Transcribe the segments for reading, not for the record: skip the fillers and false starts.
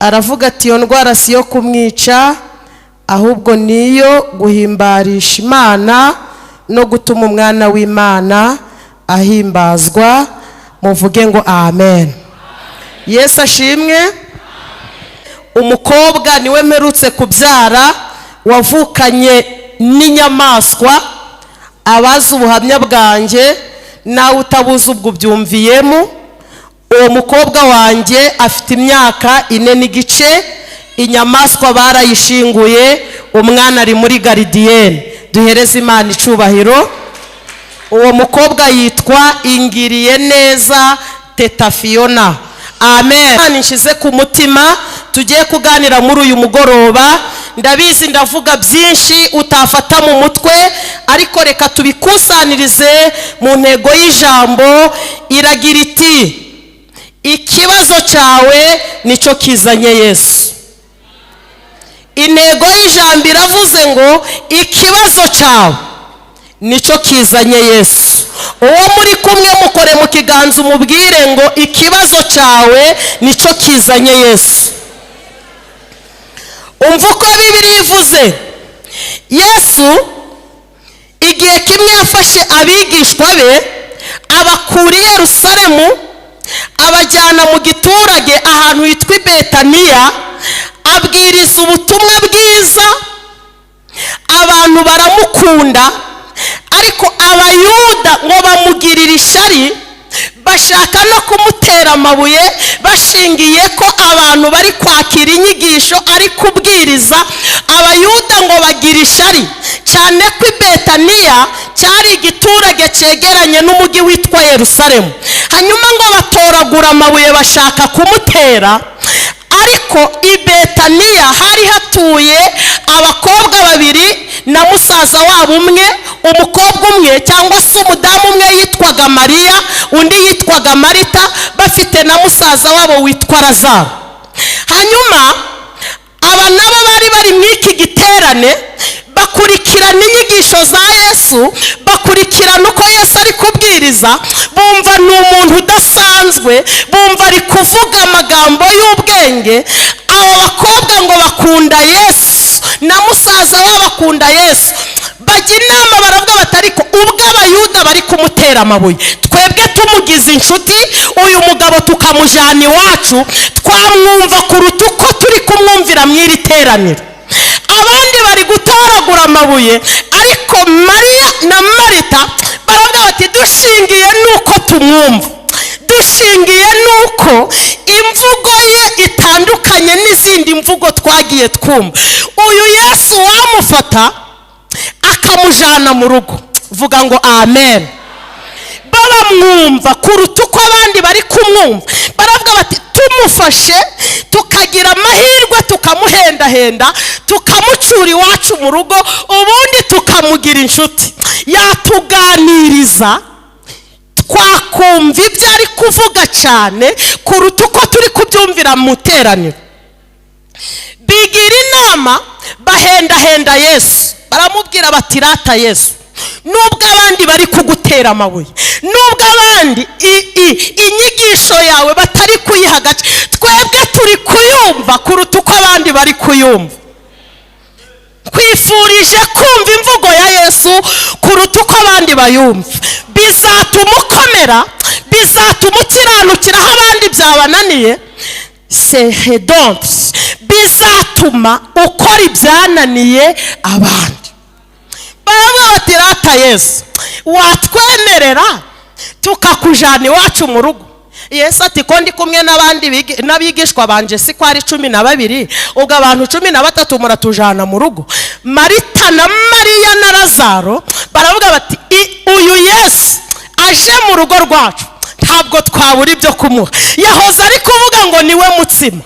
Aravuga ati iyo ndwara si iyo kumwica, ahubwo niyo guhimbarisha Imana no gutuma umwana w'Imana ahimbazwa. Muvuge ngo amen. Yesu ashimwe. Umukobwa niwe mperutse kubyara wavukanye n'inyamaswa. Abazi ubuhamya bwanjye nawe utabuze ubwo ubyumviyemo. Uwo mukobwa wanjye afite imyaka 4.5, inyamaswa barayishinguye, umwana ari muri garidiyene. Duhereze Imana icubahiro. Uwo mukobwa yitwa Ingiriye neza Teta Fiona. Amen. Imana inshize ku mutima tugiye kuganira muri uyu mugoroba. Ndabizi ndavuga byinshi utafata mu mutwe, ariko reka tubikusanirize mu ntego y'ijambo iragira iti: ikibazo cyawe nicyo kizanye Yesu. Intego y'ijambo iravuze ngo ikibazo cyawe nicyo kizanye Yesu. Uwo muri kumwe mukore mu kiganza umubwire ngo ikibazo cyawe nicyo kizanye Yesu. Umva uko Bibiliya ivuze. Yesu igihe kimwe yafashe abigishwa be abakura i Yerusalemu abajyana mu giturage ahantu hitwa i Betaniya, abwiriza ubutumwa bwiza, abantu baramukunda. Ariko Abayuda ngo bamugirire ishari, bashaka no kumutera amabuye, bashingiye ko abantu bari kwakira inyigisho ari kubwiriza. Abayuda ngo bagira ishari cyane ko i Betaniya cyari igiturage cyegeranye n'umujyi witwa Yerusalemu. Hanyuma ngo batoragura amabuye bashaka kumutera. Ariko i Betaniya hari hatuye abakobwa babiri na musaza wabo umwe. Umukobwa umwe cyangwa se umudamu umwe yitwaga Mariya, undi yitwaga Marita, bafite na musaza wabo witwa Lazaro. Hanyuma aba nabo bari bari mu iki giterane, bakurikirana inyigisho za Yesu, bakurikirana uko Yesu ari kubwiriza, bumva ni umuntu udasanzwe, bumva ari kuvuga amagambo y'ubwenge. Abo bakobwa ngo bakunda Yesu na musaza wabo akunda Yesu, bajya inama baravuga bati ariko ubwo Abayuda bari kumutera amabuye, twebwe tumugize inshuti uyu mugabo tukamujyana iwacu, twamwumva kuruta uko turi kumwumvira mu iri teraniro. Abandi bari gutoragura amabuye, ariko Mariya na Marita baravuga bati dushingiye nuko tumwumva, dushingiye nuko imvugo ye itandukanye n'izindi mvugo twagiye twumva, uyu Yesu wamufata akamujyana mu rugo. Vuga ngo amen. Babamwumva kuruta uko abandi bari kumwumva. Baravuga bati tumufashe tukagira amahirwe tukamuhendahenda tukamucura iwacu mu rugo, ubundi tukamugira inshuti, yatuganiriza twakumva ibyo ari kuvuga cyane kuruta uko turi kubyumvira mu iteraniro. Bigira inama, bahendahenda Yesu, baramubwira bati rata Yesu, nubwo abandi bari kugutera amabuye, nubwo abandi inyigisho yawe batari kuyiha agace, twebwe turi kuyumva kuruta uko abandi bari kuyumva. Twifurije kumva imvugo ya Yesu kuruta uko abandi bayumva. Bizatuma ukomera, bizatuma ukiranukira aho abandi byabananiye. Sehedonti bizatuma ukora ibyananiye abandi. Baravuga bati rata Yesu, watwemerera tukakujyana iwacu mu rugo? Yesu ati ko ndi kumwe n'abandi n'abigishwa banje, si ko ari 12, ubwo abantu 13 muratujyana mu rugo? Marita na Mariya na Lazaro baravuga bati uyu Yesu aje mu rugo rwacu ntabwo twabura ibyo kumuha. Yahoze ari kuvuga ngo niwe mutsima,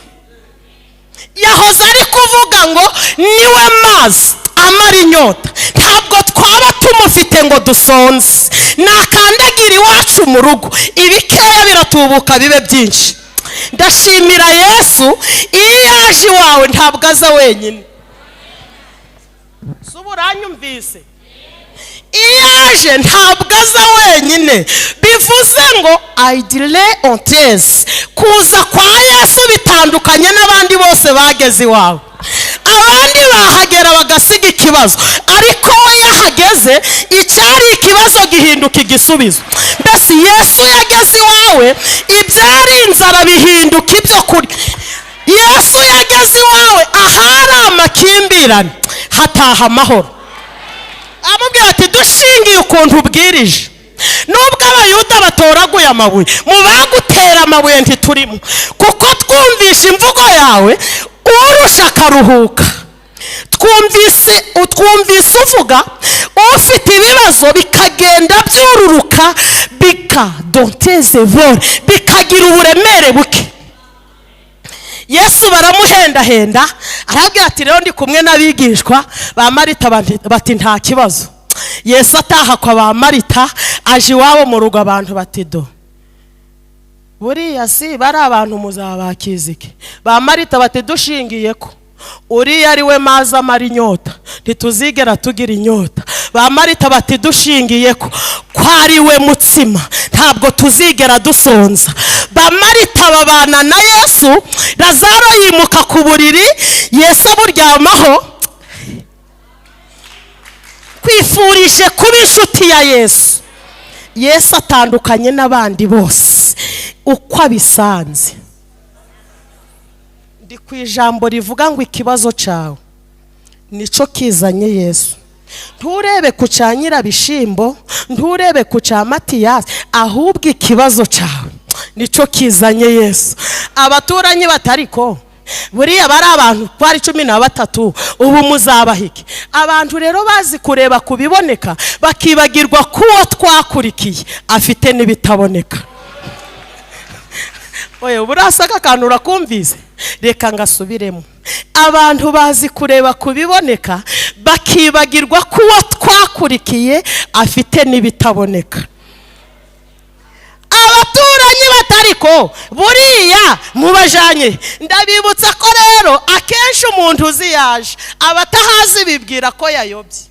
yahoze ari kuvuga ngo niwe mazi amara inyota, ntabwo twaba tumufite ngo dusonze. Nakandagira iwacu mu rugo ibikeya biratubuka bibe byinshi. Ndashimira Yesu, iyo yaje iwawe ntabwo aza wenyine. Si ubu uranyumvise? Iyo aje ntabwo aza wenyine. Bivuze ngo ayidire ontezi, kuza kwa Yesu bitandukanye n'abandi bose bageze iwawe. Abandi bahagera bagasiga ikibazo, ariko we yahageze icyari ikibazo gihinduka igisubizo. Mbese Yesu yageze iwawe, ibyari inzara bihinduka ibyo kurya. Yesu yageze iwawe, ahari amakimbirane hataha amahoro. Amubwira ati: "Dushingiye ukuntu ubwirije, nubwo Abayuda batoraguye amabuye, mu bagutera amabuye ntiturimo, kuko twumvishe imvugo yawe, urusha akaruhuka. Twumvise uvuga, ufite ibibazo bikagenda byururuka, bika donteze vore, bikagira uburemere buke." Yesu baramuhendahenda, arabwira ati: "Rero ndi kumwe n'abigishwa." Ba Marita bati: "Nta kibazo." Yesu ataha kwa ba Marita, aje iwabo mu rugo. Abantu bati: "Do buriya si bari abantu muzabakizike?" Ba Marita bati: "Dushingiye ko uriya ari we mazi amara inyota, ntituzigera tugira inyota." Ba Marita bati: "Dushingiye ko ari we mutsima, ntabwo tuzigera dusonza." Ba Marita babana na Yesu. Lazaro yimuka ku buriri, Yesu aburyamaho. Kwifurije kuba inshuti ya Yesu. Yesu atandukanye n'abandi bose uko abisanze. Ndi ku ijambo rivuga ngo ikibazo cyawe nico kizanye Yesu. Nturebe ku cya Nyirabishimbo, nturebe ku cya Matiyasi, ahubwo ikibazo cyawe nico kizanye Yesu. Abaturanyi batariko buriya bari abantu twari 13, ubu muzabahike. Abantu rero bazi kureba ku biboneka, bakibagirwa ko uwo twakurikiye afite n'ibitaboneka. Oya, burasa akantu urakumvise, reka ngasubiremo. Abantu bazi kureba ku biboneka, bakibagirwa ko uwo twakurikiye afite n'ibitaboneka. Abaturanyi batariko buriya mubajanye. Ndabibutsa ko rero akenshi umuntu uzi yaje, abatahazi bibwira ko yayobye.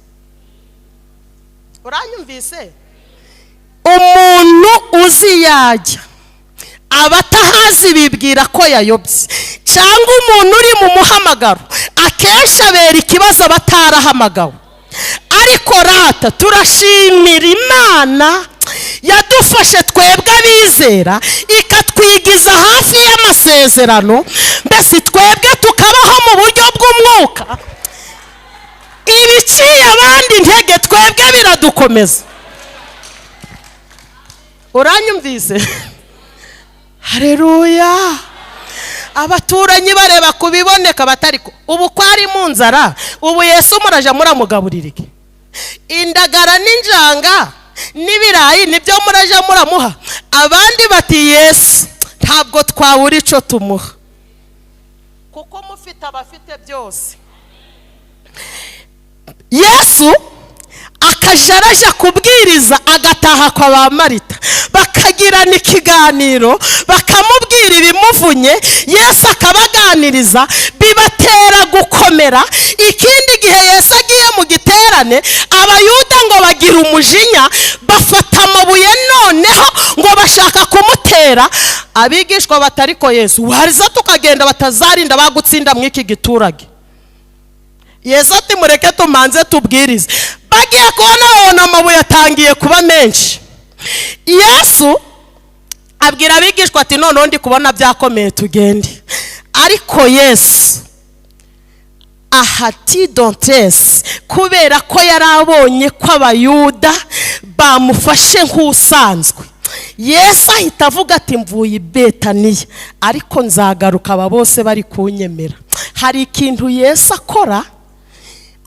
Uranyumvise? Umuntu uzi yajya, abatahazi bibwira ko yayobye. Cyangwa umuntu uri mu muhamagaro akenshi abera ikibazo abatarahamagawe. Ariko rata turashimira Imana yadufashe twebwe abizera, ikatwigiza hafi y'amasezerano, mbese twebwe tukabaho mu buryo bw'umwuka. Ibiciye abandi intege twebwe biradukomeza. Uranyumvise? Hareruya! Abaturanyi bareba ku biboneka, batari ubu ko ari mu nzara, ubu Yesu muraja muramugaburira iki? Indagara n'injanga n'ibirayi nibyo muraja muramuha? Abandi bati: "Yesu ntabwo twabura icyo tumuha, kuko mufite abafite byose." Yesu akajya arajya kubwiriza, agataha kwa ba Marita, bakagirana ikiganiro, bakamubwira ibimuvunye, Yesu akabaganiriza, bibatera gukomera. Ikindi gihe Yesu agiye mu giterane, Abayuda ngo bagira umujinya, bafata amabuye, noneho ngo bashaka kumutera. Abigishwa batariko: "Yesu, wariza tukagenda, batazarinda bagutsinda mu iki giturage." Yesu ati: "Mureke tumanze tubwirize." Bagiye kubona, babona amabuye atangiye kuba menshi. Yesu abwira abigishwa ati: "Noneho ndi kubona byakomeye, tugende." Ariko Yesu ahati dontesi, kubera ko yari abonye ko Abayuda bamufashe nk'usanzwe, Yesu ahita avuga ati: "Mvuye i Betaniya, ariko nzagaruka aba bose bari kunyemera." Hari ikintu Yesu akora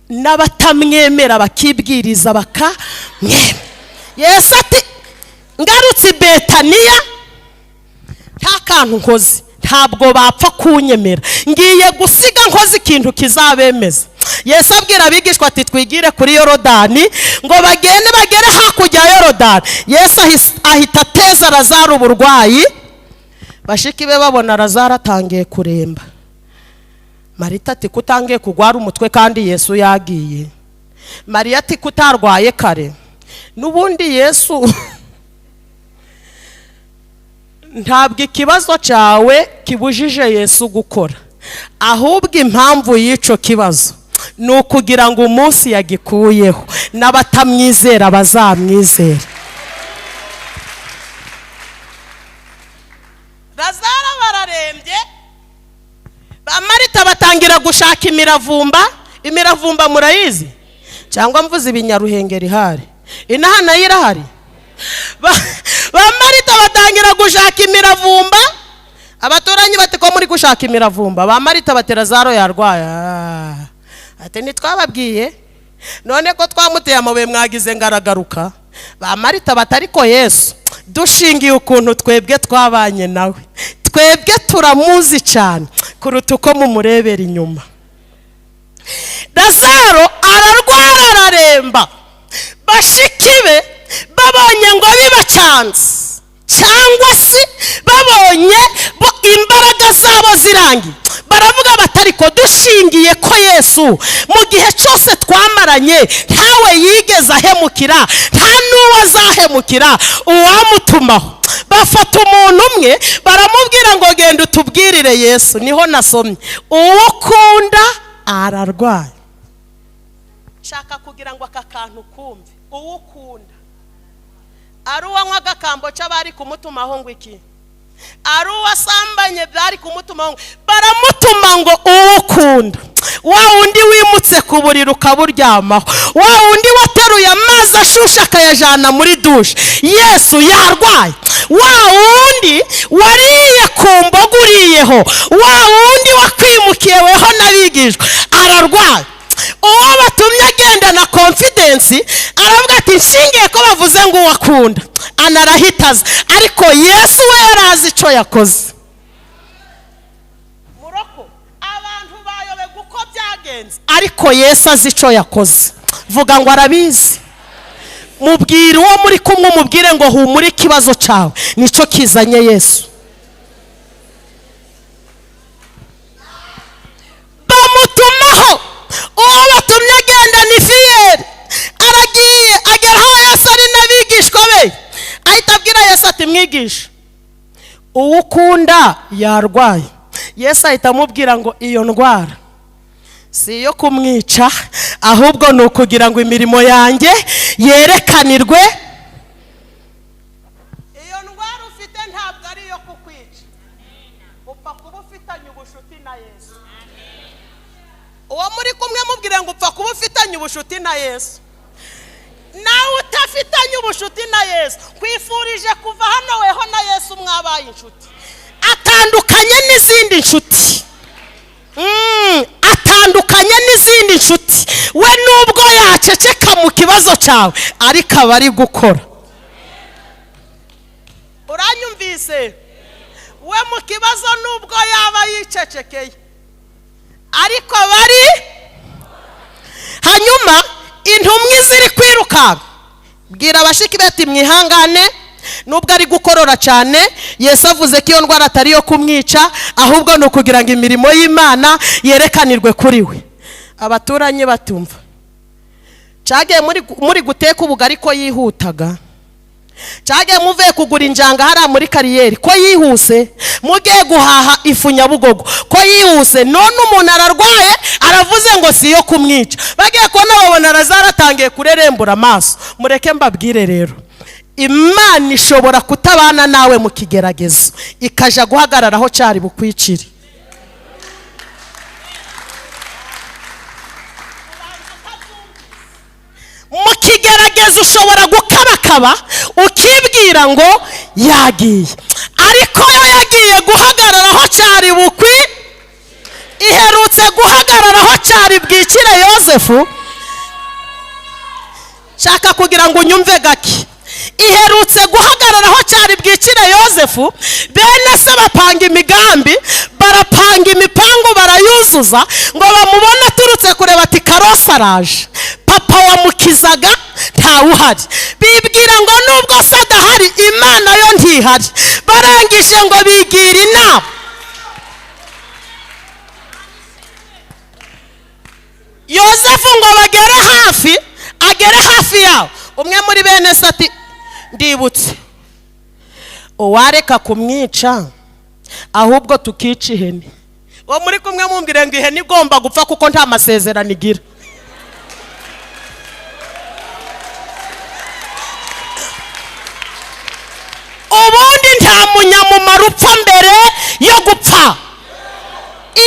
n'abatamwemera bakibwiriza bakamwemera. Yesu ati: "Ngarutse i Betaniya nta kantu nkoze, ntabwo bapfa kunyemera. Ngiye gusiga nkoze ikintu kizabemeza." Yesu abwira abigishwa ati: "Twigire kuri Yorodani." Ngo bagende, bagere hakurya ya Yorodani, Yesu ahita ateza Lazaro uburwayi. Bashiki be babona Lazaro atangiye kuremba. Marita ati: "Kutangiye kugwara umutwe kandi Yesu yagiye?" Mariya ati: "Kutarwaye kare?" N'ubundi Yesu, ntabwo ikibazo cyawe kibujije Yesu gukora, ahubwo impamvu y'icyo kibazo ni ukugira ngo umunsi yagikuyeho n'abatamwizera bazamwizera. Lazaro bararembye, ba Marita batangira gushaka imiravumba. Imiravumba murayizi? Cyangwa mvuze ibinyaruhengeri ihari inaha nayo irahari. Ba Marita batangira gushaka imiravumba, abaturanyi bati ko muri gushaka imiravumba? Ba Marita bati Lazaro yarwaye. Ati ntitwababwiye? None ko twamuteye amabuye mwagize ngaragaruka. Ba Marita bati ariko Yesu dushingiye ukuntu twebwe twabanye nawe, twebwe turamuzi cyane kuruta uko mumurebera inyuma. Lazaro ararwara araremba, bashiki be babonye ngo bibacanze, cyangwa se babonye bo imbaraga zabo zirangiye, baravuga bati ariko dushingiye ko Yesu mu gihe cyose twamaranye ntawe yigeze ahemukira, nta n'uwo azahemukira, uwamutumaho. Bafata umuntu umwe baramubwira ngo genda utubwirire Yesu. Niho nasomye uwo ukunda ararwaye. Shaka kugira ngo aka kantu kumve, uwo ukunda ari uwanywa agakambo cy'abari kumutumaho ngo iki, ari uwasambanye byari kumutumaho, baramutuma ngo uwo ukunda, wa wundi wimutse ku buriri ukaburyamaho, wa wundi wateruye amazi ashushe akayajyana muri dushe, Yesu yarwaye, wa wundi wariye ku mboga uriyeho, wa wundi wakwimukiye weho n'abigishwa ararwaye. Uwo batumye agenda na confidence aravuga ati nshingiye ko bavuze ngo uwakunda anarahitaza, ariko Yesu we yarazi icyo yakoze. Muroko abantu bayoberwa uko byagenze, ariko Yesu azi icyo yakoze. Vuga ngo arabizi. Mubwire uwo muri kumwe, umubwire ngo humure ikibazo cyawe nicyo kizanye Yesu. Bamutumaho, uwo batumye agenda ni fiyeri, aragiye agera aho Yesu ari n'abigishwa be, ahita abwira Yesu ati mwigisha, uwo ukunda yarwaye. Yesu ahita amubwira ngo iyo ndwara si iyo kumwica, ahubwo ni ukugira ngo imirimo yanjye yerekanirwe. Iyo ndwara ufite ntabwo ari iyo kukwica, upfa kuba ufitanye ubucuti na Yesu. Uwo muri kumwe mubwire ngo upfa kuba ufitanye ubucuti na Yesu. Nawe utafitanye ubucuti na Yesu, kwifurije kuva hano weho na Yesu mwabaye inshuti. Atandukanye n'izindi nshuti. Atandukanye n'izindi nshuti. We nubwo yaceceka mu kibazo cyawe, ariko aba ari gukora. Uranyumvise? We mu kibazo nubwo yaba yicecekeye, ariko bari. Hanyuma intumwi ziri kwirukanka, bwira abashiki bati mwihangane, nubwo ari gukorora cyane, Yesu avuze ko iyo ndwara atari yo kumwica, ahubwo ni ukugira ngo imirimo y'Imana yerekanirwe kuri we. Abaturanyi batumva cyagiye muri guteka ubugari ko yihutaga, cyagiye muvuye kugura injanga hariya muri kariyeri ko yihuse, mugiye guhaha ifu Nyabugogo ko yihuse, none umuntu ararwaye aravuze ngo si iyo kumwica. Bagiye kubona babona Lazaro atangiye kurerembura amaso. Mureke mbabwire rero, Imana ishobora kutabana nawe mu kigeragezo, ikaja guhagarara aho cyari bukwicire. Mu kigeragezo ushobora gukabakaba ukibwira ngo yagiye, ariko yo yagiye guhagarara aho cyari bukwi. Iherutse guhagarara aho cyari bwikire Yosefu. Shaka kugira ngo unyumve gake. Iherutse guhagarara aho cyari bwikire Yosefu. Bene se bapanga imigambi, barapanga imipango barayuzuza ngo bamubone aturutse kureba ati karosi araje, papa wamukizaga ntawuhari. Bibwira ngo nubwo se adahari Imana yo ntihari. Barangije ngo bigira inama. Yosefu ngo bagere hafi, agere hafi yawo, Umwe muri bene se ati ndibutse, uwareka kumwica ahubwo tukica ihene. Uwo muri kumwe mumbwire ngo ihene igomba gupfa kuko nta masezerano igira. Ubundi nta munyamumaro upfa mbere yo gupfa.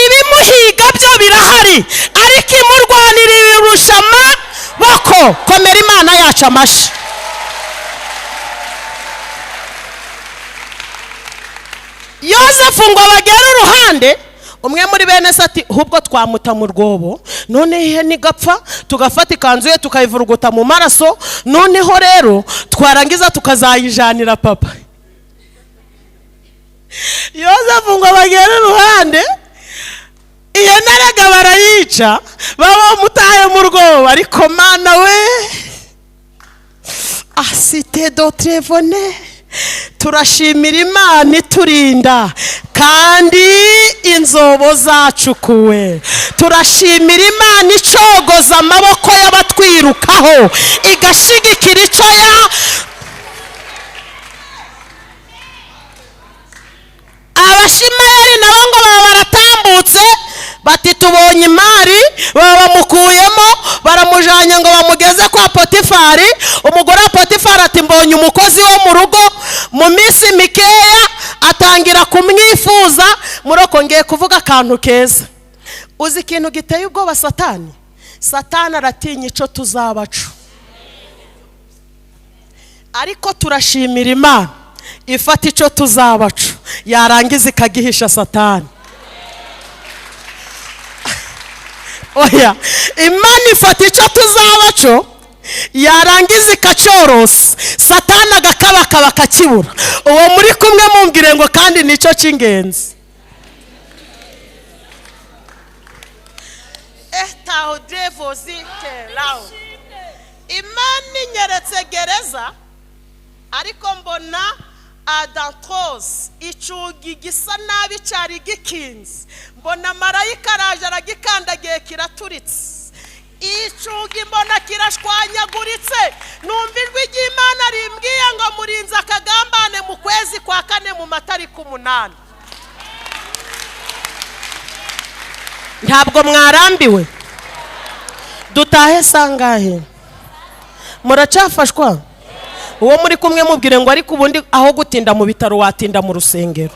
Ibimuhiga byo birahari, ariko imurwanira ibirusha amaboko. Komera Imana yacu amashyi. Yosefu ngo bagere uruhande, umwe muri bene se ati ahubwo twamuta mu rwobo, noneho ihene igapfa tugafata ikanzu ye tukayivuruguta mu maraso, noneho rero twarangiza tukazayijanira papa. Yosefu ngo bagere uruhande, ihene arega barayica, baba bamutaye mu rwobo. Ariko Mana we, asite dotrevone, turashimira Imana iturinda kandi inzobo zacukuwe. Turashimira Imana icogoza amaboko y'abatwirukaho, igashigikira icyo ya Abashimayeli nabo ngo baba baratambutse bati tubonye imari, baba bamukuyemo baramujanye ngo bamugeze kwa Potifari. Umugore wa Potifari ati mbonye umukozi wo mu rugo. Mu minsi mikeya atangira kumwifuza. Muroko ngiye kuvuga akantu keza. Uzi ikintu giteye ubwoba Satani? Satani aratinya ico tuzabacu. Ariko turashimira Imana ifata ico tuzabacu yarangiza ikagihisha Satani. Oya, Imana ifata icyo tuzabaco yarangiza ikacyorosa, Satani agakabakaba akakibura. Uwo muri kumwe mumbwire ngo kandi nicyo cy'ingenzi. Imana inyeretse gereza, ariko mbona adantos icugi gisa nabi cyari gikinze, mbona marayika araje aragikandagiye kiraturitse, icugi mbona kirashwanyaguritse. Numva ijwi ry'Imana rimbwiye ngo murinze akagambane mu kwezi kwa kane mu matariki 8. Ntabwo mwarambiwe? Dutahe sangahe? Muracafashwa? Uwo muri kumwe mubwire ngo ariko ubundi aho gutinda mu bitaro watinda mu rusengero.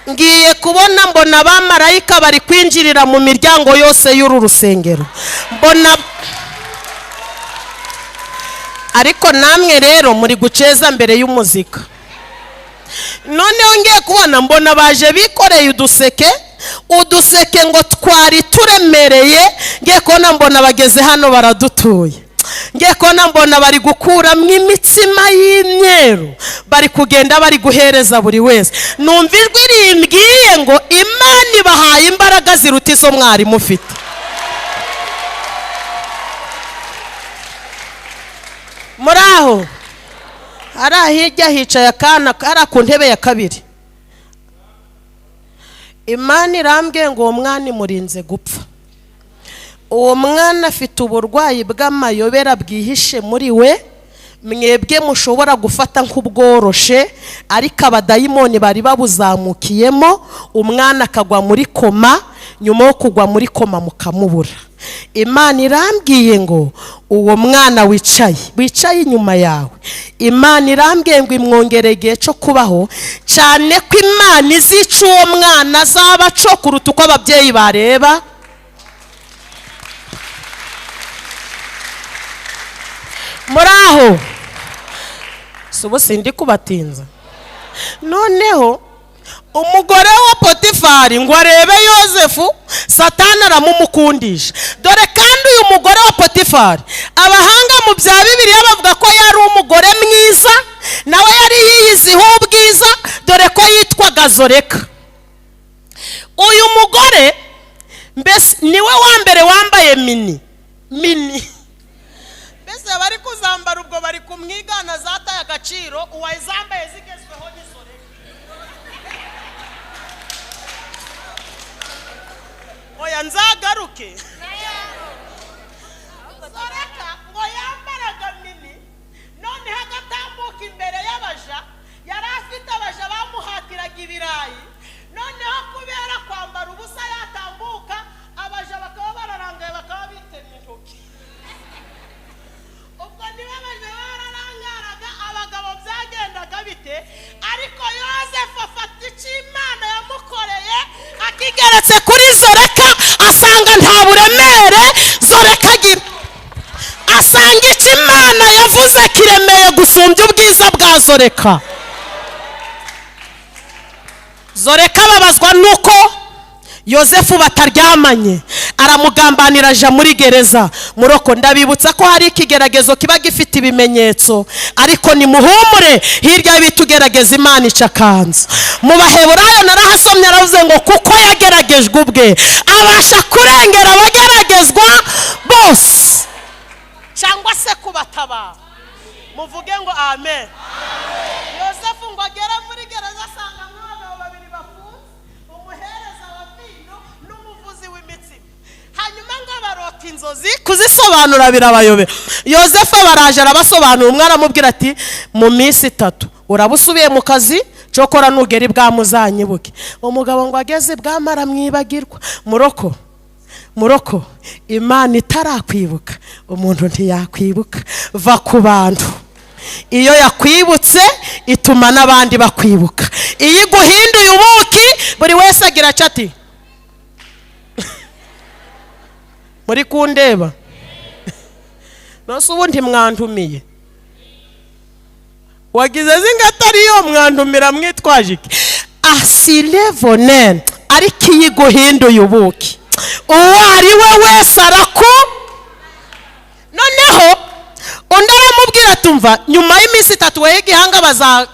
Ngiye kubona mbona abamarayika bari kwinjirira mu miryango yose y'uru rusengero. Mbona ariko namwe rero muri guceza mbere y'umuzika. Noneho ngiye kubona mbona baje bikoreye uduseke, uduseke ngo twari turemereye. Ngiye kubona mbona bageze hano baradutuye. Ngiye kubona mbona bari gukuramo imitsima y'imyeru, bari kugenda bari guhereza buri wese. Numva ijwi rimbwiye ngo Imana ibahaye imbaraga ziruta izo mwari mufite. Muri aho hari hirya hicaye akana ari ku ntebe ya kabiri. Imana irambwiye ngo uwo mwana imurinze gupfa. Uwo mwana afite uburwayi bw'amayobera bwihishe muri we, mwebwe mushobora gufata nk'ubworoshe, ariko abadayimoni bari babuzamukiyemo, umwana akagwa muri koma, nyuma yo kugwa muri koma mukamubura. Imana irambwiye ngo uwo mwana wicaye inyuma yawe, Imana irambwiye ngo imwongere igihe cyo kubaho, cyane ko Imana izica uwo mwana azaba cyo kuruta uko ababyeyi bareba. Muri aho subu sindi kubatinza. Noneho umugore wa Potifari ngo arebe Yosefu, Satani aramumukundisha. Dore kandi uyu mugore wa Potifari, abahanga mu bya Bibiliya bavuga ko yari umugore mwiza, nawe yari yiyiziho ubwiza, dore ko yitwaga Zoreka. Uyu mugore mbese niwe wa mbere wambaye mini mini, mbese bari kuzambara ubwo bari kumwigana zataye agaciro, uwazambaye zigezweho ni Zoreka. Oya Ke Zoreka ngo yambaraga mini, noneho agatambuka imbere y'abaja. Yari afite abaja bamuhatiraga ibirayi, noneho kubera kwambara ubusa yatambuka abaja bakaba bararangaye, bakaba bitemye intoki. Ubwo niba abaja bararangaraga, abagabo byagendaga bite? Ariko Yosefu afata icyo Imana yamukoreye akigeretse kuri Zoreka, asanga nta buremere Zoreka agira, asanga icyo Imana yavuze kiremeye gusumbya ubwiza bwa Zoreka. Zoreka ababazwa nuko Yosefu bataryamanye, aramugambanira aja muri gereza. Muroko, ndabibutsa ko hari ikigeragezo kiba gifite ibimenyetso, ariko nimuhumure, hirya y'ibitugerageza Imana ica akanzu. Mu Baheburayo narahasomye, aravuze ngo kuko yageragejwe ubwe abasha kurengera abageragezwa bose, cyangwa se kubatabara. Muvuge ngo amen. Yosefu ngo agere muri gereza asanga nk'abagabo babiri bafunze, umuhereza wa vino n'umuvuzi w'imitsima. Hanyuma ngo barota inzozi, kuzisobanura birabayobera. Yosefu baraje arabasobanura. Umwe aramubwira ati mu minsi 3 uraba usubiye mu kazi, cokora nugera ibwami uzanyibuke. Umugabo ngo ageze ibwami aramwibagirwa. Muroko, muroko, Imana itarakwibuka umuntu ntiyakwibuka. Va ku bantu. Iyo yakwibutse ituma n'abandi bakwibuka. Iyo iguhinduye ubuki, buri wese agira ati muri kundeba nose ubundi mwantumiye, wagize zingatari yo mwantumira mwitwaje iki? Asilevone. Ariko iyo iguhinduye ubuki, uwo ari we wese araku. Noneho undi aramubwira tumva nyuma y'iminsi 3 we igihanga baza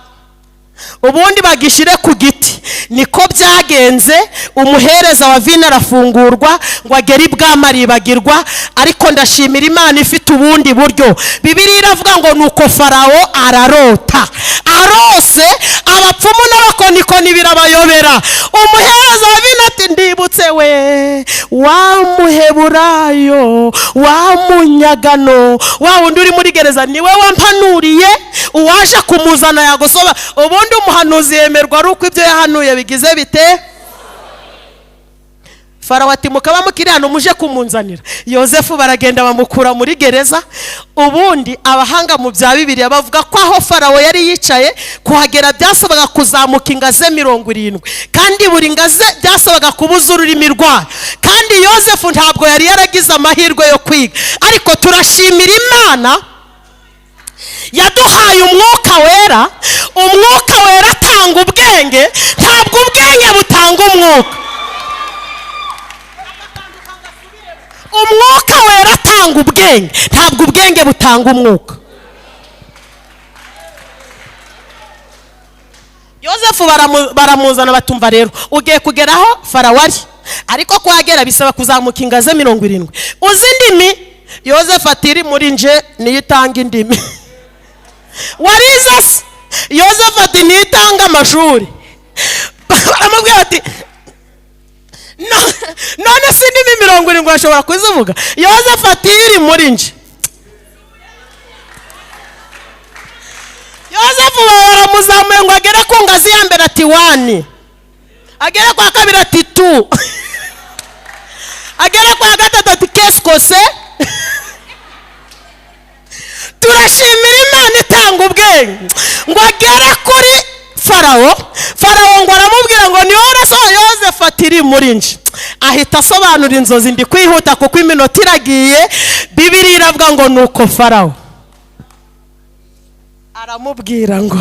ubundi bagishire ku giti. Niko byagenze, umuhereza wa vino arafungurwa ngo agere ibwami aribagirwa. Ariko ndashimira Imana ifite ubundi buryo. Bibiliya iravuga ngo nuko Farawo ararota, arose abapfumu n'abakonikoni birabayobera. Umuhereza wa vino ati ndibutse we wa Muheburayo wa munyagano wa wundi uri muri gereza, niwe wampanuriye, uwaje kumuzana yagosoba. Ubundi umuhanuzi yemerwa ari uko ibyo yahanuye bigize bite? Farawo ati mukaba mukiri hano muje kumunzanira. Yosefu baragenda bamukura muri gereza. Ubundi abahanga mu bya Bibiliya bavuga ko aho Farawo yari yicaye kuhagera byasabaga kuzamuka ingaze 70, kandi buri ngaze byasabaga kubuza ururimi rwayo. Kandi Yosefu ntabwo yari yaragize amahirwe yo kwiga, ariko turashimira Imana yaduhaye umwuka wera. Umwuka wera atanga ubwenge, ntabwo ubwenge butanga umwuka. Umwuka wera atanga ubwenge, ntabwo ubwenge butanga umwuka. Yosefu baramuzana batumva rero ugiye kugeraho Farawo ari, ariko kuhagera bisaba kuzamuka ingaze 70. Uzi indimi? Yosefu ati iri muri nje niyo itanga indimi. Warize se? Yosefu ati niyo itanga amashuri. Baramubwira ati none si indimi 70 ashobora kuzivuga? Yosefu ati iri muri nje. Yosefu baramuzamuye ngo agere ku ngazi ya mbere ati 1, agere kwa kabiri ati 2, agere kwa gatatu ati keskose. Turashimira Imana itanga ubwenge. Ngo agere kuri Farawo, Farawo ngo aramubwira ngo ni wowe so. Yosefu ati iri muri nje. Ahita asobanura inzozi. Ndi kwihuta kuko iminota iragiye. Bibiliya iravuga ngo nuko Farawo aramubwira ngo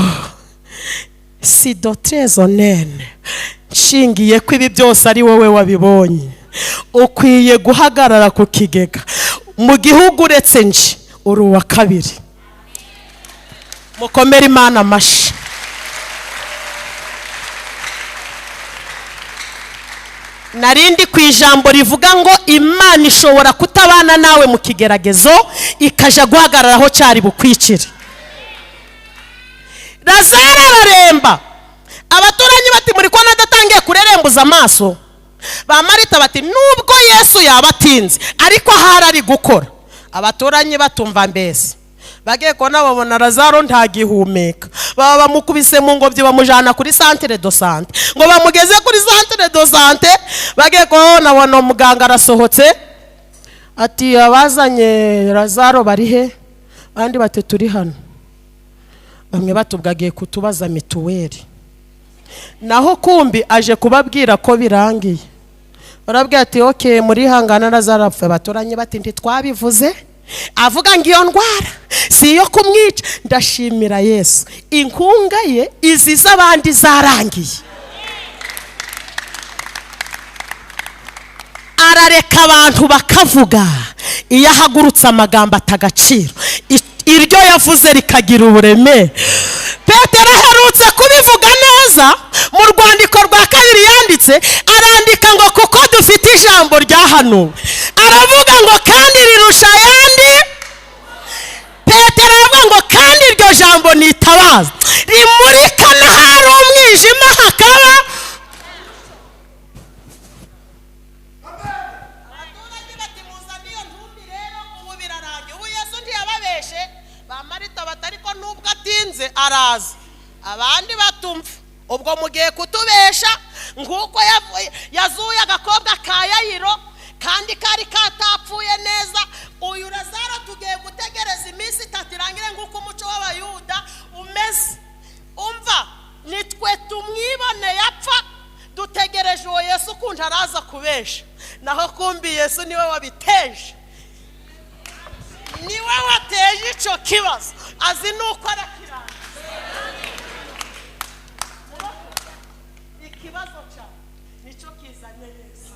si dotrezonene, nshingiye ko ibi byose ari wowe wabibonye, ukwiye guhagarara ku kigega mu gihugu uretse nje uri uwa kabiri. Mukomere Imana amashi. Narindi ku ijambo rivuga ngo Imana ishobora kutabana nawe mu kigeragezo ikaja guhagarara aho cyari bukwicire. Lazaro araremba, abaturanyi bati muri ko nadatangiye kurerembuza amaso. Ba Marita bati nubwo Yesu yaba atinze ariko ahari ari gukora. Abaturanyi batumva mbese bagiye kubona babona Lazaro ntagihumeka, baba bamukubise mu ngobyi bamujyana kuri centre de santé. Ngo bamugeze kuri centre de santé, bagiye kubona babona muganga arasohotse ati abazanye Lazaro bari he? Abandi bati turi hano. Bamwe batubwagiye kutubaza mituweli, naho kumbi aje kubabwira ko birangiye. Barabwira ati ok, murihangana, Lazaro apfa. Abaturanye bati ntitwabivuze, avuga ngo iyo ndwara si iyo kumwica. Ndashimira Yesu, inkunga ye izi z'abandi zarangiye, arareka abantu bakavuga. Iyo ahagurutse amagambo atagaciro, iryo yavuze rikagira uburemere. Petero aherutse kubivuga neza mu rwandiko rwa kabiri yanditse, arandika ngo kuko dufite ijambo ryahanuwe, aravuga ngo kandi rirusha ayandi. Petero aravuga ngo kandi iryo jambo nitabaza rimurika n'ahari umwijima hakaba. Abaturage bati muzane iyo ntumbi rero, ubu birarangiye, ubu Yesu ntiyababeshe. Ba Marita bati ariko nubwo atinze araza. Abandi batumva ubwo mugiye kutubesha, nguko yazuye agakobwa ka Yayiro kandi kari katapfuye neza. Uyu Lazaro tugiye gutegereza iminsi itatu irangire nguko umuco w'Abayuda umeze. Umva nitwe tumwiboneye apfa, dutegereje uwo Yesu ukuntu araza kubesha, naho kumbi Yesu niwe wabiteje, niwe wateje icyo kibazo, azi nuko arakirangiza. Ikibazo cyawe nicyo kizanye Yesu.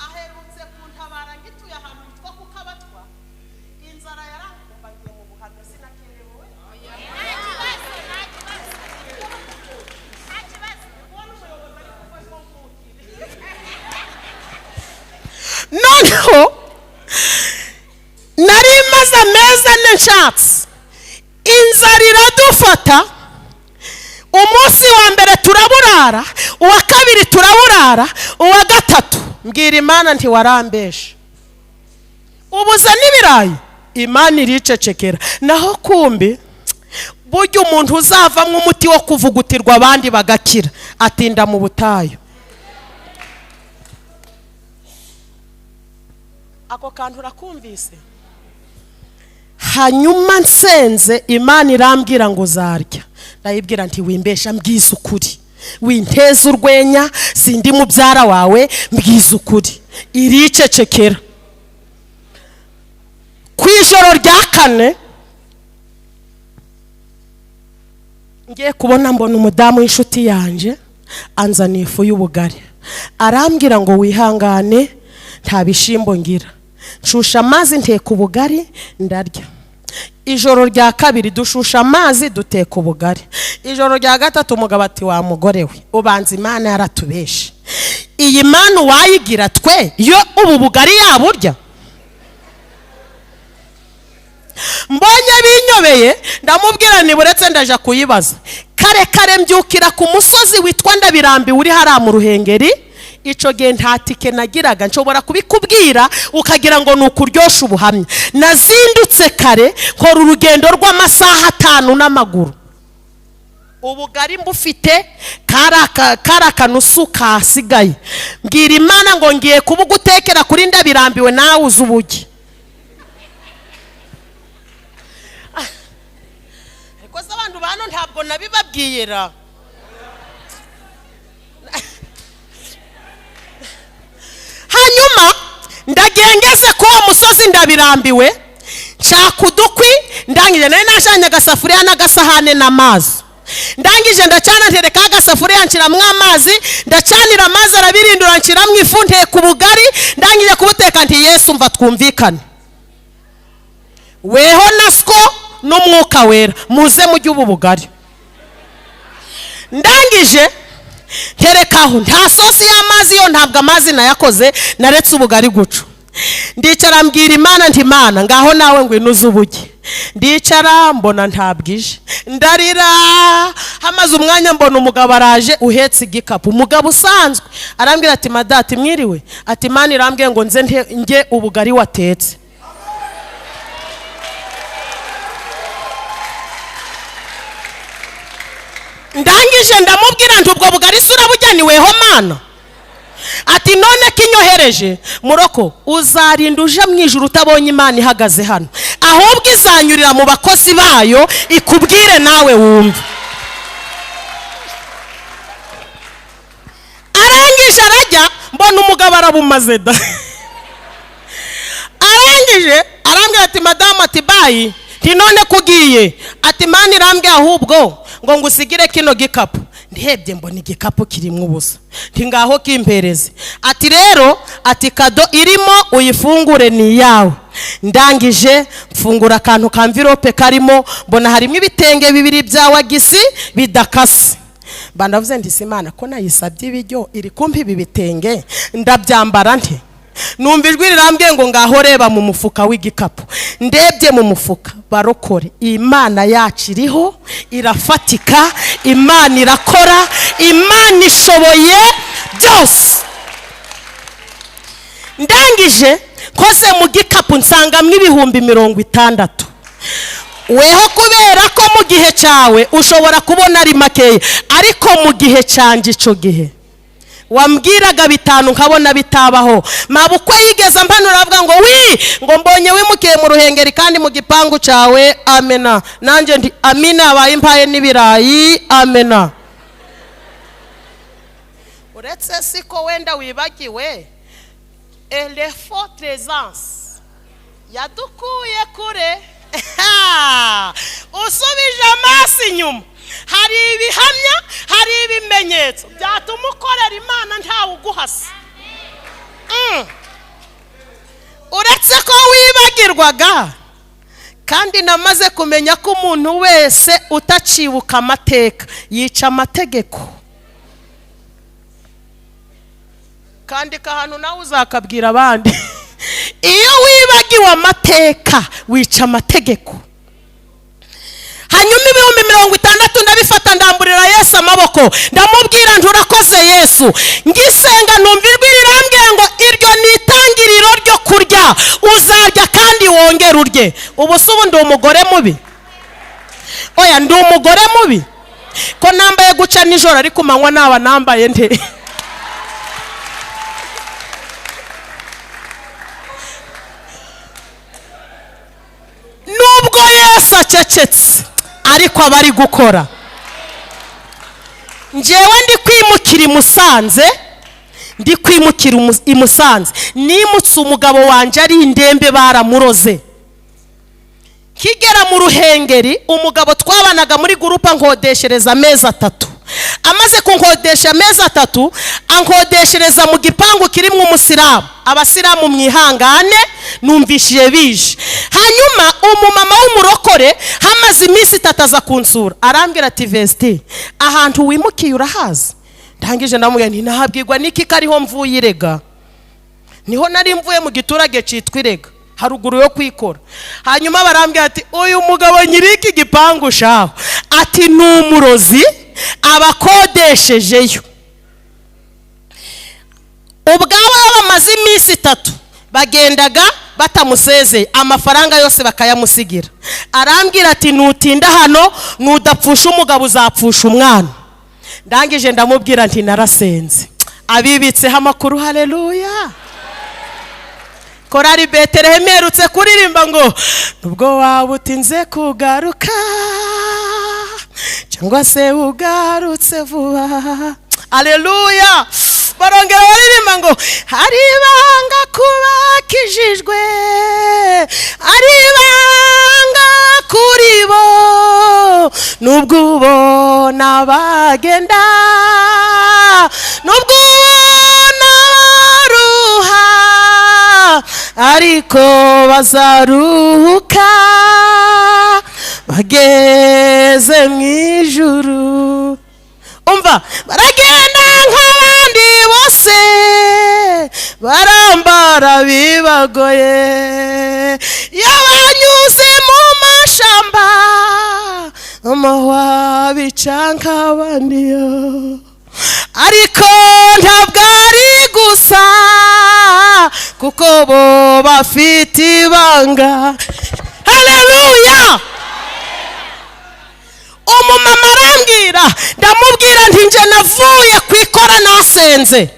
Aherutse kuntabara ngituye ahantu hitwa ku Kabatwa, inzara yarankumbagiye mu buhamya sinakerewe. Noneho nari maze amezi ane nshatse, inzara iradufata. Umunsi wa mbere turaburara, uwa kabiri turaburara, uwa gatatu mbwira Imana nti warambeshe, ubuze n'ibirayi. Imana iricecekera. Naho kumbi burya umuntu uzavamo umuti wo kuvugutirwa abandi bagakira atinda mu butayu. Ako kantu urakumvise? Hanyuma nsenze Imana irambwira ngo uzarya. Ndayibwira nti wimbesha, mbwiza ukuri, winteze urwenya, sindi mubyara wawe, mbwiza ukuri. Iricecekera. Ku ijoro rya kane ngiye kubona mbona umudamu w'inshuti yanjye anzaniye ifu y'ubugari, arambwira ngo wihangane nta bishimbo ngira, nshusha amazi nteka ubugari ndarya. Ijoro rya kabiri dushusha amazi duteka ubugari. Ijoro rya gatatu umugabo ati wa mugore we, ubanza Imana yaratubeshe, iyi mana wayigira twe yo ubu bugari yaburya? Mbonye binyobeye ndamubwira niburetse ndaja kuyibaza. Kare kare mbyukira ku musozi witwa Ndabirambi uri hariya mu Ruhengeri. Ico gihe nta tike nagiraga, nshobora kubikubwira ukagira ngo ni ukuryosha ubuhamya. Nazindutse kare nkora urugendo rw'amasaha 5 n'amaguru. Ubugari mbufite kari akanusu kasigaye. Mbwira Imana ngo ngiye kubugutekera kuri Ndabirambiwe nawe uzi ubugi. Ariko se abantu bano ntabwo nabibabwira. Hanyuma ndagengeze ku uwo musozi Ndabirambiwe, nshaka udukwi, ndangije nari nashanye agasafuriya n'agasahane n'amazi. Ndangije ndacana ntereka agasafuriya nshiramwo amazi, ndacanira amazi arabirindura nshiramwo ifu nteka ubugari. Ndangije kubuteka nti Yesu mva twumvikane, weho na sko n'umwuka wera muze mujye ubu bugari. Ndangije nterekaho, nta sosi y'amazi yo ntabwo amazi nayakoze, naretse ubugari gucu. Ndicara mbwira Imana nti Imana ngaho nawe ngwino uze ubuge. Ndicara, mbona ntabwije, ndarira. Hamaze umwanya mbona umugabo araje uhetse igikapu, umugabo usanzwe. Arambwira ati: "Madati, mwiriwe." Ati: "Imana irambwiye ngo nze njye ubugari watetse." Ndangije ndamubwira nti: "Ubwo bugari se urabujyaniweho, Mana?" Ati: "None kinyohereje." Muroko, uzarinda uje mu ijuru utabonye Imana ihagaze hano, ahubwo izanyurira mu bakozi bayo ikubwire nawe wumve. Arangije arajya, mbona umugabo arabumaze da. Arangije arambwira ati: "Madamu," ati, "bye." Nti: "None kugiye?" Ati: "Imana irambwiye ahubwo ngo ngusigire kino gikapu." Ndebye mbona igikapu kirimo ubusa. Nti: "Ngaho kimpereze." Ati: "Rero," ati, "kado irimo uyifungure, ni iyawe." Ndangije mfungura akantu ka enveloppe karimo, mbona harimo ibitenge bibiri bya wagisi bidakase. Mba ndavuze ndi: "Imana ko nayisabye ibiryo, iri kumpa ibi bitenge, ndabyambara nte?" Numva ijwi rirambwiye ngo: "Ngaho reba mu mufuka w'igikapu." Ndebye mu mufuka. Barokore, Imana yacu iriho, irafatika, Imana irakora, Imana ishoboye byose. Ndangije nkoze mu gikapu, nsangamo 60,000. Weho kubera ko mu gihe cyawe ushobora kubona ari makeya, ariko mu gihe cyanjye, icyo gihe wambwiraga 5 nkabona bitabaho. Mabukwe yigeze mpanura avuga ngo wi ngo mbonye wimukiye mu Ruhengeri kandi mu gipangu cyawe. Amena. Nanjye ndi amina, abaye impaye n'ibirayi, amena. Uretse siko wenda wibagiwe elefo trezanse yadukuye kure. Usubije amaso inyuma, hari ibihamya, hari ibimenyetso byatuma ukorera Imana ntawe uguhasa. Uretse ko wibagirwaga, kandi namaze kumenya ko umuntu wese utacibuka amateka yica amategeko. Kandika ahantu nawe uzakabwira abandi: iyo wibagiwe amateka wica amategeko. Hanyuma 60,000 ndabifata, ndamburira Yesu amaboko, ndamubwira nti: "Urakoze, Yesu." Ngisenga numva ijwi rirambwiye ngo: "Iryo ni itangiriro ryo kurya, uzarya kandi wongere urye." Ubu se ubu ndi umugore mubi? Oya, ndi umugore mubi ko nambaye guca nijoro, ariko manywa naba nambaye nte? Nubwo Yesu acecetse, ariko aba ari gukora. Njyewe ndi kwimukira i Musanze, ndi kwimukira i Musanze, nimutse umugabo wanjye ari indembe, baramuroze. Kigera mu Ruhengeri, umugabo twabanaga muri groupe nkodeshereza amezi 3. Amaze kunkodesha amezi 3, ankodeshereza mu gipangu kirimo umusilamu. Abasilamu mwihangane, numvishije bije. Hanyuma umumama w'umurokore hamaze iminsi 3 aza kunsura, arambwira ati: "Vesti, ahantu wimukiye urahazi?" Ndangije ndamubwira nti: "Nahabwirwa n'iki ko ariho mvuye irega?" Niho nari mvuye mu giturage cyitwa Irega, haruguru yo kwikora. Hanyuma barambwira ati: "Uyu mugabo nyiri iki gipangu shaho," ati, "ni umurozi, abakodeshejeyo ubwabo bamaze iminsi 3 bagendaga batamusezeye, amafaranga yose bakayamusigira." Arambwira ati: "Nutinda hano, nudapfusha umugabo uzapfusha umwana." Ndangije ndamubwira nti: "Narasenze." Abibitseho amakuru, haleluya. Korari Betelehemu iherutse kuririmba ngo: "Nubwo waba utinze kugaruka cyangwa se ugarutse vuba." Aleluya. Barongera baririmba ngo: "Hari ibanga kubakijijwe, hari ibanga kuri bo, nubwo ubona bagenda, nubwo ubona baruha, ariko bazaruhuka bageze mu ijuru." Umva, baragenda nk'abandi bose, barambara bibagoye, iyo banyuze mu mashamba amahwa bica nk'abandiyo, ariko ntabwo ari gusa kuko bo bafite ibanga. Haleluya! Umumama arambwira, ndamubwira nti nje navuye ku ikora nasenze.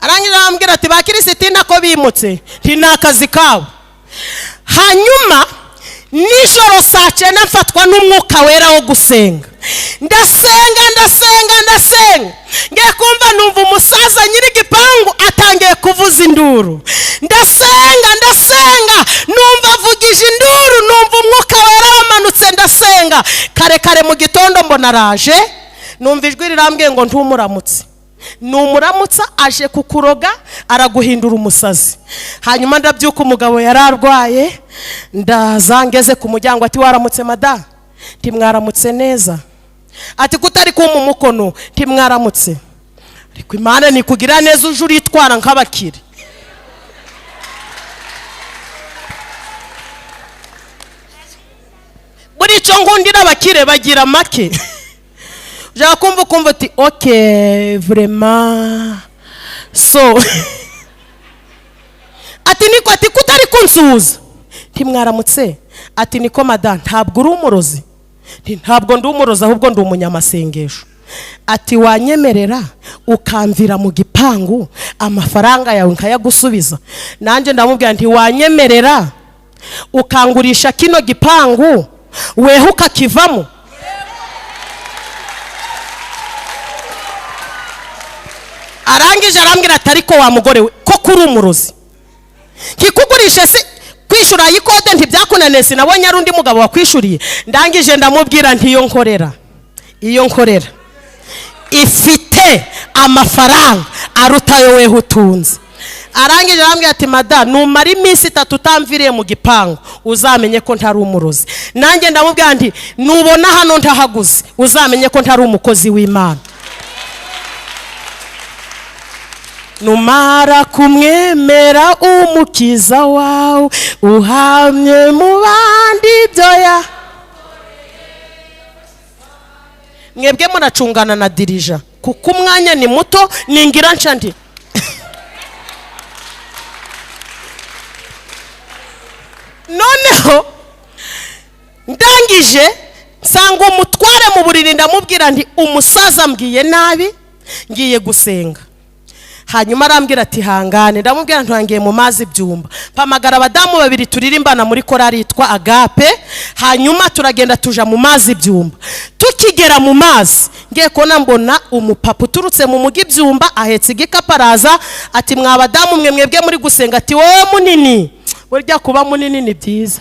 Arangira arambwira ati ba Kirisitina ko bimutse, nti ni akazi kabo. Hanyuma nijoro saa 9 mfatwa n'umwuka wera wo gusenga, ndasenga ndasenga ndasenga, ngiye kumva numva umusaza nyir'igipangu atangiye kuvuza induru. Ndasenga ndasenga, numva avugije induru, numva umwuka wera wamanutse, ndasenga. Kare kare mu gitondo mbona araje, numva ijwi rirambwiye ngo ntumuramutse. Numuramutsa aje kukuroga araguhindura umusazi. Hanyuma ndabyuka, umugabo yararwaye, ndaza ngeze ku muryango ati waramutse mada, ntimwaramutse neza. Ati kutari kumpa umukono, ntimwaramutse. Ariko Imana nikugira neza uje uritwara nk'abakire. Buri cyo ngundira abakire bagira make. Ushaka kumva ukumva uti okay vraiment so ati niko, ati kutari kunsuhuza, ntimwaramutse. Ati niko mada, ntabwo uri umurozi. Ntabwo ndi umurozi ahubwo ndi umunyamasengesho. Ati wanyemerera ukamvira mu gipangu amafaranga yawe nkayagusubiza. Nanjye ndamubwira nti wanyemerera ukangurisha kino gipangu weho ukakivamo. Arangije arambwira ati ariko wa mugore we ko kuri umurozi, nkikugurishe si kwishyura ayikode ntibyakunaniye, sinabonye ari undi mugabo wakwishuriye. Ndangije ndamubwira nti iyo nkorera, iyo nkorera ifite amafaranga arutayo weho utunze. Arangije arambwira ati mada, numara iminsi 3 utamviriye mu gipangu uzamenye ko ntari umurozi. Nanjye ndamubwira nti nubona hano ntahaguze uzamenye ko ntari umukozi w'Imana. Numara kumwemera umukiza wawe uhamye mu bandi ibyo. Mwebwe muracungana na dirija kuko umwanya ni muto, ningira nca ndi noneho ndangije nsanga umutware mu buriri, ndamubwira nti umusaza mbwiye nabi ngiye gusenga. Hanyuma arambwira ati hangane. Ndamubwira ntangiye mu mazi byumba, mpamagara abadamu babiri turirimbana muri korari yitwa Agape. Hanyuma turagenda tuja mu mazi byumba. Tukigera mu mazi ngiye kona mbona umupapa uturutse mu mugi byumba ahetse igikapu araza ati mwa badamu mwe mwebwe muri gusenga. Ati wowe munini, burya kuba munini ni byiza.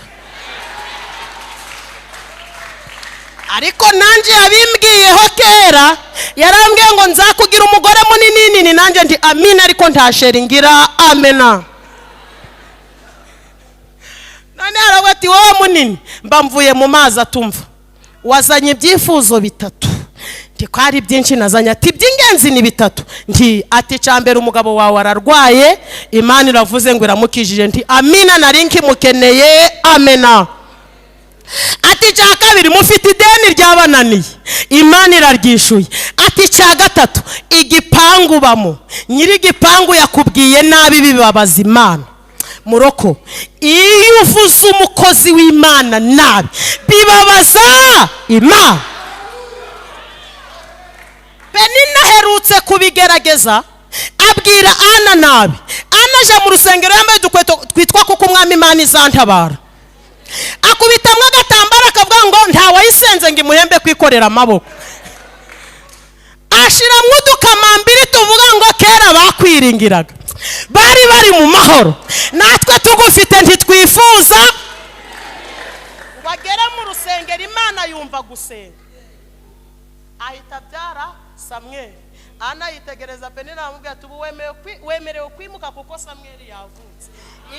Ariko nanjye yabimbwiyeho kera, yarambwiye ngo nzakugira umugore munini nini, nanjye ndi amina, ariko ntashera ngira amena. None aravuga ati wowe munini, mba mvuye mu mazi atumva wazanye ibyifuzo 3. Nti ko ari byinshi nazanye. Ati iby'ingenzi ni 3. Nti ati cya mbere umugabo wawe ararwaye, Imana iravuze ngo iramukijije. Nti amina, nari nkimukeneye, amena. Ati cya kabiri mufite ideni ryabananiye, Imana iraryishuye. Ati cya gatatu igipangu bamo, nyiri igipangu yakubwiye nabi bibabaza Imana. Muroko iyo uvuze umukozi w'Imana nabi bibabaza Imana. Penina aherutse kubigerageza abwira Ana nabi. Ana aje mu rusengero yambaye udukweto twitwa kuko umwami Imana izantabara, akubitamwe agatambara akavuga ngo ntawayisenze ngo imuhembe kwikorera amaboko. Ashiramwe udukamambiri tuvuga ngo kera bakwiringiraga bari bari mu mahoro, natwe tugufite ntitwifuza. Bagera mu rusengero Imana yumva gusenga, ahita abyara Samweli. Ana yitegereza Penina aramubwira ati ubu wemerewe kwimuka kuko Samweli yavutse.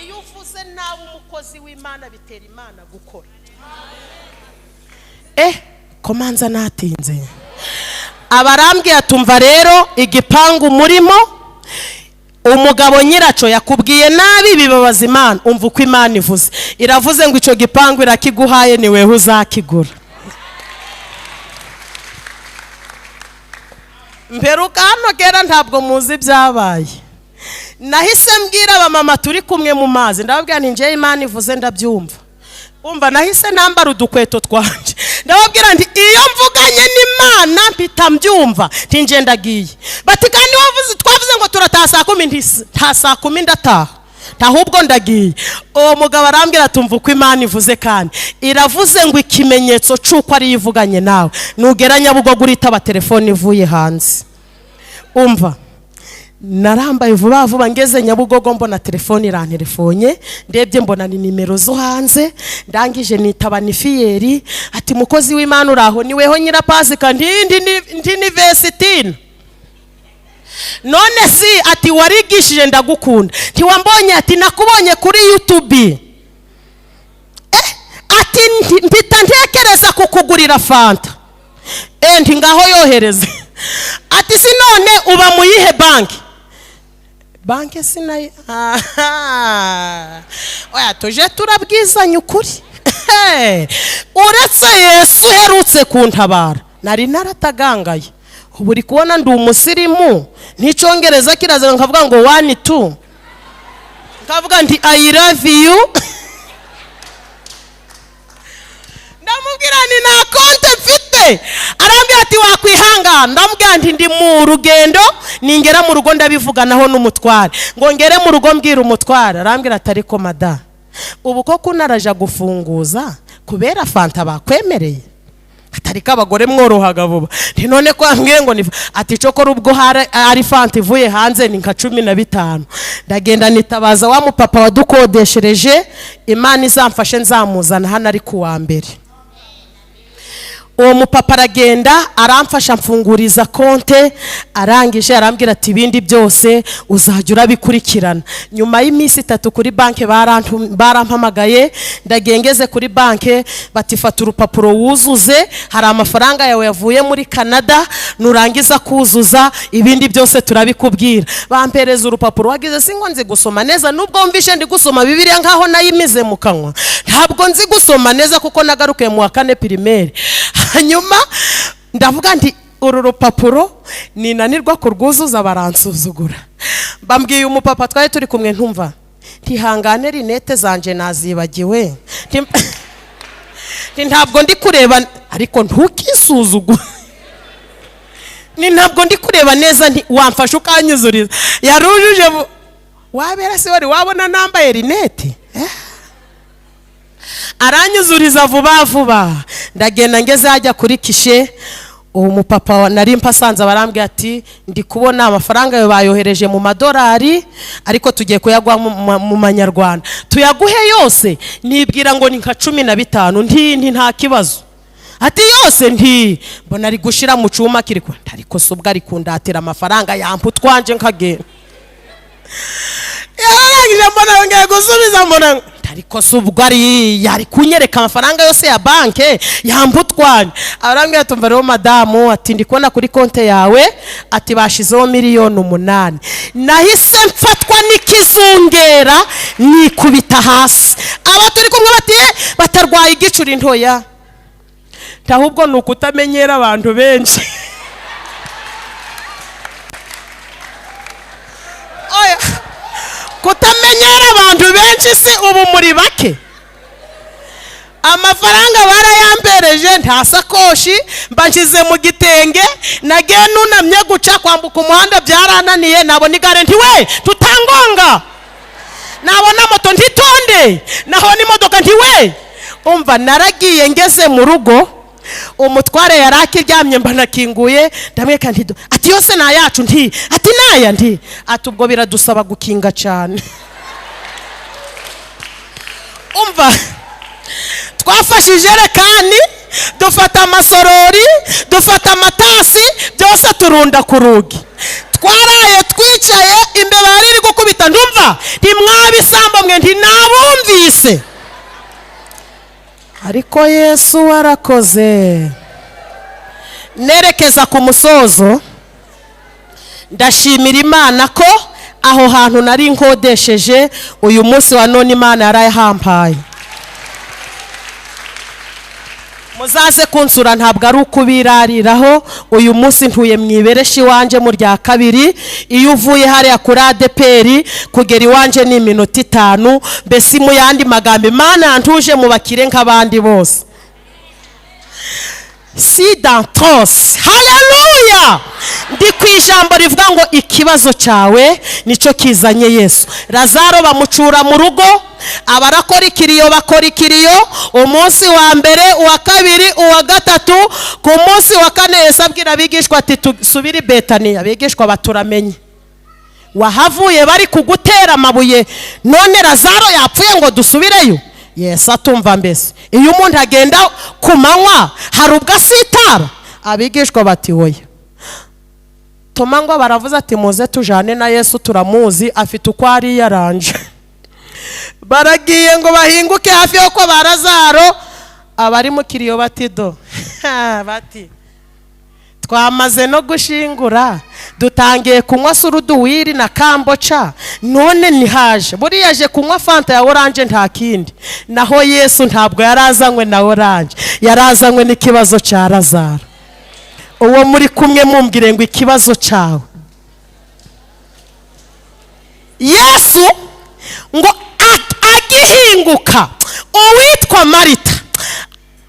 Iyo uvuze nabi umukozi w'Imana bitera Imana gukora. Komanza natinze. Abarambwiye atumva rero igipangu murimo Umugabo nyiraco yakubwiye nabi bibabaza Imana. Umva uko Imana ivuze, iravuze ngo ico gipangu irakiguhaye, ni wewe uzakigura. Mperuka hano kera ntabwo muzi ibyabaye. Nahise mbwira abamama turi kumwe mu mazi, ndababwira nti njye Imana ivuze ndabyumva. Umva, nahise nambara udukweto twanje, ndababwira nti iyo mvuganye n'Imana mpita mbyumva, nti nje ndagiye. Bati kandi wavuze, twavuze ngo turataha saa 10, nti nta saa 10 ndataha, ahubwo ndagiye. Uwo mugabo arambwira tumva uko Imana ivuze, kandi iravuze ngo ikimenyetso cy'uko ari ivuganye nawe nugera Nyabugogo uritaba telefone ivuye hanze. Umva, narambaye vuba vuba, ngeze Nyabugogo mbona telefone iranterefonye, ndebye mbona ni nimero zo hanze. Ndangije nitaba ni Fiyeri, ati mukozi w'Imana uraho, ni weho nyirapasika? Ndi ni Vestine. None si ati warigishije ndagukunda, ntiwambonye? Ati nakubonye kuri YouTube. Ati mpita ntekereza kukugurira fanta. Nti ngaho yohereze. Ati si none uba mu yihe banki? Banki sinayi. Oya, tuje turabwizanya ukuri. Uretse Yesu uherutse kuntabara nari naratagangaye. Ubu uri kubona ndi umusirimu, n'icyongereza kirazira nkavuga ngo 1 2, nkavuga nti I love you. Ndamubwira nti nta konte mfite. Arambwira ati wakwihangana. Ndamubwira nti ndi mu rugendo, ningera mu rugo ndabivuganaho n'umutware. Ngo ngere mu rugo mbwira umutware, arambwira ati ariko mada, ubu koko unaraja gufunguza kubera fanta bakwemereye? Atariko abagore mworohaga vuba. Nti none ko ambwiye ngo ni ati cokora ubwo ari fanta ivuye hanze ni nka 15. Ndagenda nitabaza wa mupapa wadukodeshereje, Imana izamfashe nzamuzana hano ari kuwa mbere. Uwo mupapa aragenda aramfasha mfunguriza konte, arangije arambwira ati ibindi byose uzajya urabikurikirana. Nyuma y'iminsi 3 kuri banke barampamagaye, ndagengeze kuri banke bati fata urupapuro wuzuze, hari amafaranga yawe yavuye muri Canada, nurangiza kuzuza ibindi byose turabikubwira. Bampereza urupapuro, wagize singo nzi gusoma neza, nubwo mvishe ndi gusoma Bibiliya nkaho nayimize mu kanwa, ntabwo nzi gusoma neza kuko nagarukiye mu wa 4 primaire. Hanyuma ndavuga nti uru rupapuro ninanirwa kurwuzuza baransuzugura. Bambwiye umupapa twari turi kumwe, ntumva ntihangane rinete zanje nazibagiwe, nti ntabwo ndi kureba, ariko ntukisuzugure, ni ntabwo ndi kureba neza, nti wamfasha ukanyuzuriza. Yarujuje wabera se wari wabona nambaye rinete? Aranyuzuriza vuba vuba. Ndagenda ngeze hajya kuri kishe, uwo mupapa nari mpasanze barambwira ati ndi kubona amafaranga yawe bayohereje mu madolari, ariko tugiye kuyaguha mu manyarwanda, tuyaguhe yose? Nibwira ngo ni nka 15. Nti nta kibazo. Ati yose? Nti mbona ari gushira mu cuma kiri ko ariko se ubwo ari kundatira amafaranga yampa utwanje nkagenda. Yarangije mbona yongeye gusubiza, mbona ariko se ubwo ari kunyereka amafaranga yose ya banke yampa utwanje. Arambwira ati umva rero madamu, ati ndi kubona kuri konte yawe, ati bashizeho 8,000,000. Nahise mfatwa n'ikizungera nikubita hasi. Aba turi kumwe bati batarwaye igicuri ntoya, ahubwo ni ukutamenyera abantu benshi. Oya, kutamenyera abantu benshi si ubu muri bake. Amafaranga barayambereje, nta sakoshi mba nshyize mu gitenge, nagiye nunamye guca kwambuka umuhanda byarananiye, nabona igare nti we tutangonga, nabona moto ntitonde, nabona imodoka nti we. Umva, naragiye ngeze mu rugo, umutware yari akiryamye mba nakinguye, ndamweka nti ati yose ni ayacu, nti ati naya, nti ati ubwo biradusaba gukinga cyane. Umva, twafashe ijerekani, dufata amasorori, dufata amatasi, byose turunda ku rugi. Twaraye twicaye, imbeba yari iri gukubita, ndumva ntimwabisamba mwe, nti nabumvise. Ariko Yesu warakoze. Nerekeza ku musozo, ndashimira Imana ko Aho hantu nari nkodesheje, uyu munsi wa none Imana yarayahampaye. Muzaze kunsura, ntabwo ari ukubirariraho. Uyu munsi ntuye mu ibereshi iwanje mu rya kabiri. Iyo uvuye hariya kuri ADPR kugera iwanje ni iminota 5. Mbese mu yandi magambo, Imana yantuje mu bakire nk'abandi bose. Si dantos, haleluya. Ndi ku ijambo rivuga ngo ikibazo cyawe nicyo kizanye Yesu. Lazaro bamucura mu rugo, abarakora ikiriyo bakora ikiriyo, umunsi wa mbere, uwa kabiri, uwa gatatu. Ku munsi wa kane Yesu abwira abigishwa ati tusubire i Betaniya. Abigishwa baturamenye, wahavuye bari kugutera amabuye, none Lazaro yapfuye ngo dusubireyo? Yesu atumva, mbese iyo umuntu agenda ku manywa hari ubwo asitara? Abigishwa bati oya. Toma ngo baravuze ati muze tujane na Yesu, turamuzi afite uko ari yaranje. Baragiye ngo bahinguke hafi yo kwa ba Lazaro, abari mu kiriyo bati do bati twamaze no gushingura, dutangiye kunywa suruduwiri na kamboca, none nihaje buriya aje kunywa fanta ya oranje nta kindi. Naho Yesu ntabwo yarazanywe na oranje, yarazanywe n'ikibazo cya Lazaro. Uwo muri kumwe mumbwire ngo ikibazo cyawe. Yesu ngo agihinguka, uwitwa Marita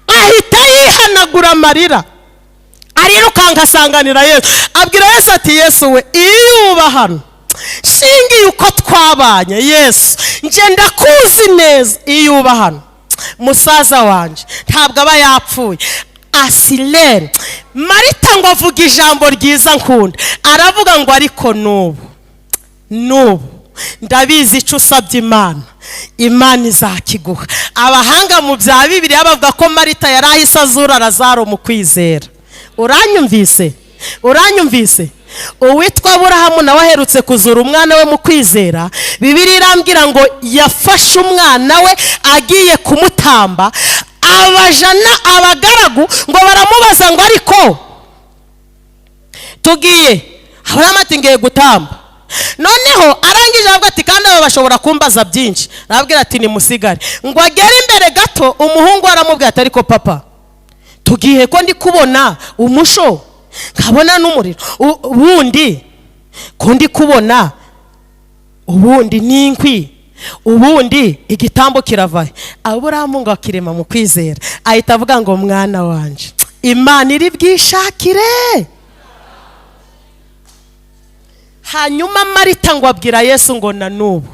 ahita yihanagura amarira, arirukanka asanganira Yesu, abwira Yesu ati Yesu we, iyo uba hano shingiye uko twabanye, Yesu nje ndakuzi neza, iyo uba hano musaza wanje ntabwo aba yapfuye. Asilene Marita ngo avuga ijambo ryiza nkunda, aravuga ngo ariko n'ubu ndabizi icyo usabye Imana, Imana izakiguha. Abahanga mu bya Bibiliya bavuga ko Marita yari ahise azura Lazaro mu kwizera. Uranyumvise? Uranyumvise? Uwitwa Aburahamu nawe aherutse kuzura umwana we mu kwizera. Bibiliya irambwira ngo yafashe umwana we agiye kumutamba, abajana abagaragu ngo baramubaza ngo ariko tugiye? Aburahamu ati ngiye gutamba. Noneho arangije avuga ati kandi aba bashobora kumbaza byinshi, arababwira ati nimusigare. Ngo agere imbere gato, umuhungu aramubwira ati ariko papa, tugiye ko ndi kubona umusho nkabona n'umuriro, ubundi ko ndi kubona ubundi n'inkwi, ubundi igitambo kiravahe? Aburahamu ngo akirema mu kwizera, ahita avuga ngo mwana wanje, Imana iri bwishakire. Hanyuma Marita ngo abwira Yesu ngo na n'ubu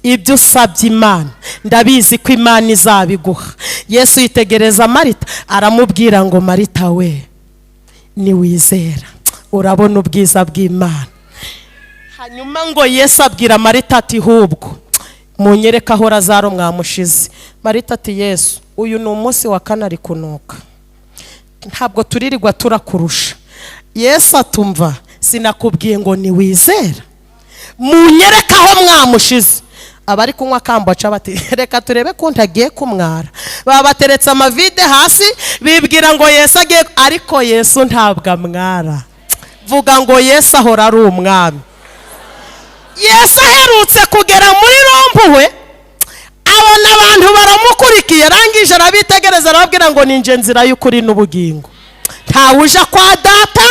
ibyo usabye Imana ndabizi ko Imana izabiguha. Yesu yitegereza Marita aramubwira ngo Marita we, niwizera urabona ubwiza bw'Imana. Hanyuma ngo Yesu abwira Marita ati hubwo munyereke aho Lazaro mwamushize. Marita ati Yesu, uyu ni umunsi wa kane ari kunuka, ntabwo turirirwa turakurusha. Yesu atumva, sinakubwiye ngo niwizera, munyereke aho mwamushize. Abari kunywa kamboca bati reka turebe ko ntagiye kumwara. Babateretse amavide hasi bibwira ngo Yesu agiye, ariko Yesu ntabwo amwara. Vuga ngo Yesu ahora ari umwami. Yesu aherutse kugera muri rompuwe, abona abantu baramukurikiye, arangije arabitegereza arababwira ngo ninje nzira y'ukuri n'ubugingo, ntawuja kwa data.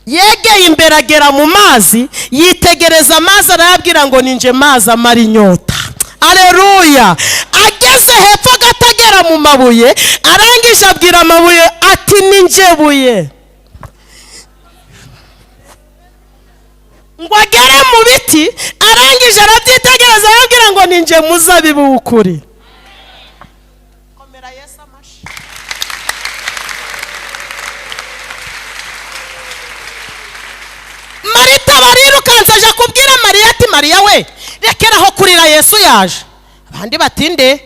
Yegeye imbere agera mu mazi, yitegereza amazi arayabwira ngo ninje mazi amara inyota. Aleluya. Ageze hepfo gato agera mu mabuye, arangije abwira amabuye ati ninje buye. Ngo agere mu biti, arangije arabyitegereza arabwira ngo ninje muzabibu w'ukuri. Komera Yesu amashi. Marita barirukanse aje kubwira Mariya ati Mariya we, rekeraho kurira, Yesu yaje. Abandi bati nde?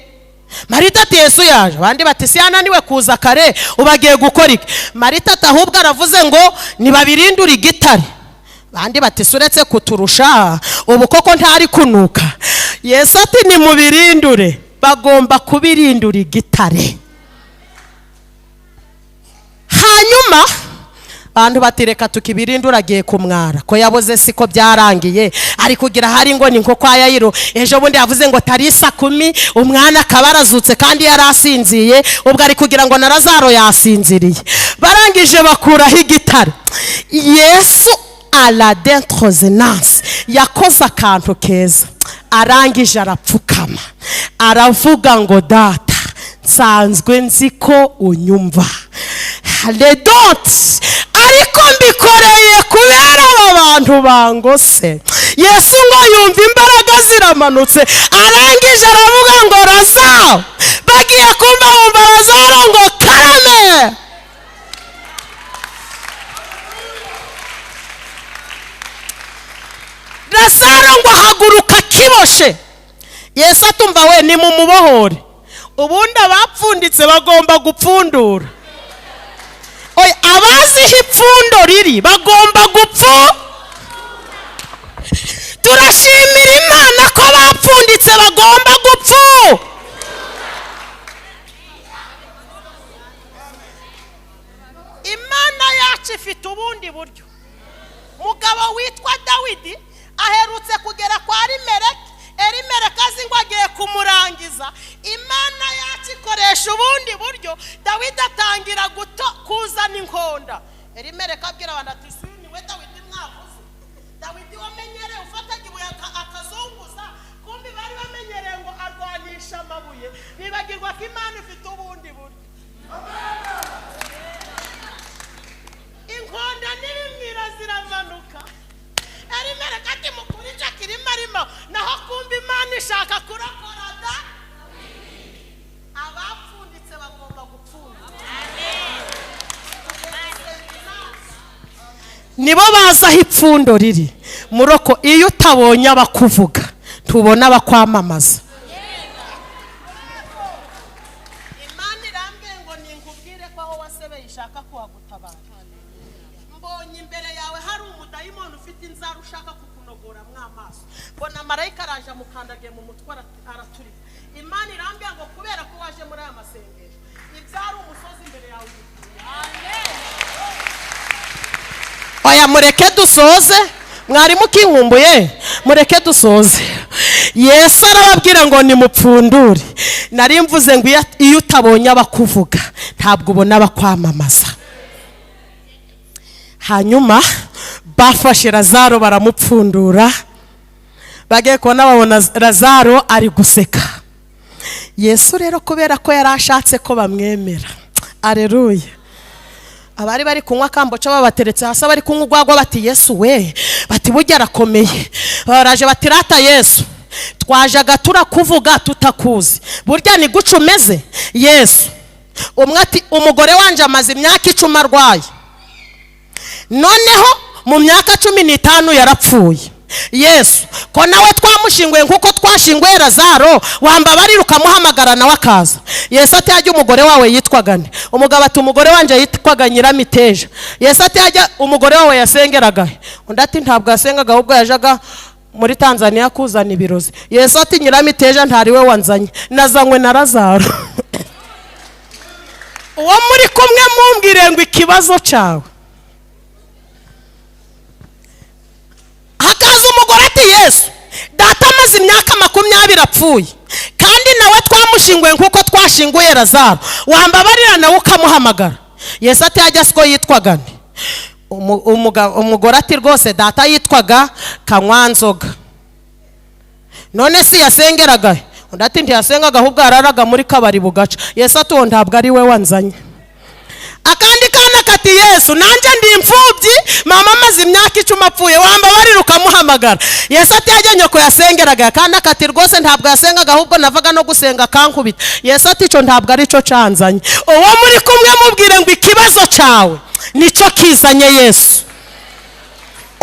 Marita ati Yesu yaje. Abandi bati si yananiwe kuza kare, ubagiye gukora iki? Marita ati ahubwo aravuze ngo nibabirindure igitare. Abandi bati suretse kuturusha, ubu koko ntari kunuka. Yesu ati nimubirindure, bagomba kubirindura igitare. Hanyuma Bantu bati reka tukibirinde, uragiye kumwara ko yaboze, siko byarangiye. Ari kugira hari ngo ni nko kwa Yayiro. Ejo bundi yavuze ngo tarisa kumi, umwana akaba arazutse kandi yari asinziye. Ubwo ari kugira ngo na Lazaro yasinziriye. Barangije bakuraho igitare. Yesu aradentrozenanse, yakoze akantu keza. Arangije arapfukama, aravuga ngo: "Data, nsanzwe nzi ko unyumva redoti, ariko mbikoreye kubera aba bantu bangose." Yesu ngo yumva imbaraga ziramanutse. Arangije aravuga ngo: "Razaro!" Bagiye kumva bumva Razaro ngo: "Karame!" Razaro ngo ahaguruka akiboshe. Yesu atumva we nimumubohore. Ubundi abapfunditse bagomba gupfundura. Oya, abaziho ipfundo riri bagomba gupfu. Turashimira Imana ko bapfunditse bagomba gupfu. Imana yacu ifite ubundi buryo. Mugabo witwa Dawidi aherutse kugera kwa Rimereke. Erimereke azi ngo agiye kumurangiza. Imana yacu ikoresha ubundi buryo. Dawidi atangira kuzana inkonda. Erimereke abwira abantu ati: "Si niwe Dawidi mwavuze? Dawidi wamenyereye ufataga ibuye akazunguza?" Kumbi bari bamenyereye ngo arwanisha amabuye, bibagirwa ko Imana ifite ubundi buryo. Inkonda n'ibimwira ziramanuka. Erimereke ati: "Mukuri icyo kirimo arimo." Naho kumva Imana ishaka kurokora da. Abapfunditse bagomba gupfunda, nibo bazi aho ipfundo riri. Muroko, iyo utabonye abakuvuga, ntubona abakwamamaza. Imana irambwiye ngo ninkubwire ko aho wasebeye ishaka kuhagutabara. Mbonye imbere yawe hari umudayimoni ufite inzara ushaka kukunogoramo amaso. Mbona marayika araje amukandagiye mu mutwe, araturika. Imana irambwiye ngo kubera ko waje muri aya masengesho, ibyari umusozi imbere yawe ubikuye. Oya, mureke dusoze. Mwarimu ukinkumbuye, mureke dusoze. Yesu arababwira ngo nimupfundure. Nari mvuze ngo iyo utabonye abakuvuga, ntabwo ubona abakwamamaza. Hanyuma bafashe Lazaro baramupfundura. Bagiye kubona babona Lazaro ari guseka. Yesu rero, kubera ko yari ashatse ko bamwemera, areruya, abari bari kunywa kamboca babateretse hasi, abari kunywa urwagwa bati: "Yesu we!" Bati: "Burya arakomeye." Baraje bati: "Rata Yesu, twajaga turakuvuga tutakuzi, burya ni guca umeze." Yesu umwe ati: "Umugore wanje amaze imyaka 10 arwaye, noneho mu myaka 15 yarapfuye. Yesu, ko nawe twamushinguye nk'uko twashinguye Lazaro, wambabarira ukamuhamagara nawe akaza?" Yesu ati: "Yajya umugore wawe yitwaga nde?" Umugabo ati: "Umugore wanjye yitwaga Nyiramiteja." Yesu ati: "Yajya umugore wawe yasengeraga he?" Undi ati: "Ntabwo yasengaga, ahubwo yajaga muri Tanzania kuzana ibirozi." Yesu ati: "Nyiramiteja ntari we wanzanye, nazanywe na Lazaro." Uwo muri kumwe mumbwire ngo ikibazo cyawe. Hakaza umugore ati: "Yesu, data amaze imyaka 20 apfuye, kandi nawe twamushinguye nk'uko twashinguye Lazaro, wambabarira nawe ukamuhamagara?" Yesu ati: "Yajya siko yitwaga nde?" Umugore ati: "Rwose data yitwaga Kanywanzoga." "None si yasengeraga he?" Undi ati: "Ntiyasengaga, ahubwo yararaga muri kabari bugaca." Yesu ati: "Uwo ntabwo ari we wanzanye." Akandi kana kati: "Yesu, nanjye ndi imfubyi, mama amaze imyaka 10 apfuye, wambabarira ukamuhamagara?" Yesu ati: "Yajya nyoko yasengeraga?" Kandi akati: "Rwose ntabwo yasengaga, ahubwo navaga no gusenga akankubita." Yesu ati: "Icyo ntabwo ari cyo canzanye." Uwo muri kumwe mubwire ngo ikibazo cyawe nicyo kizanye Yesu.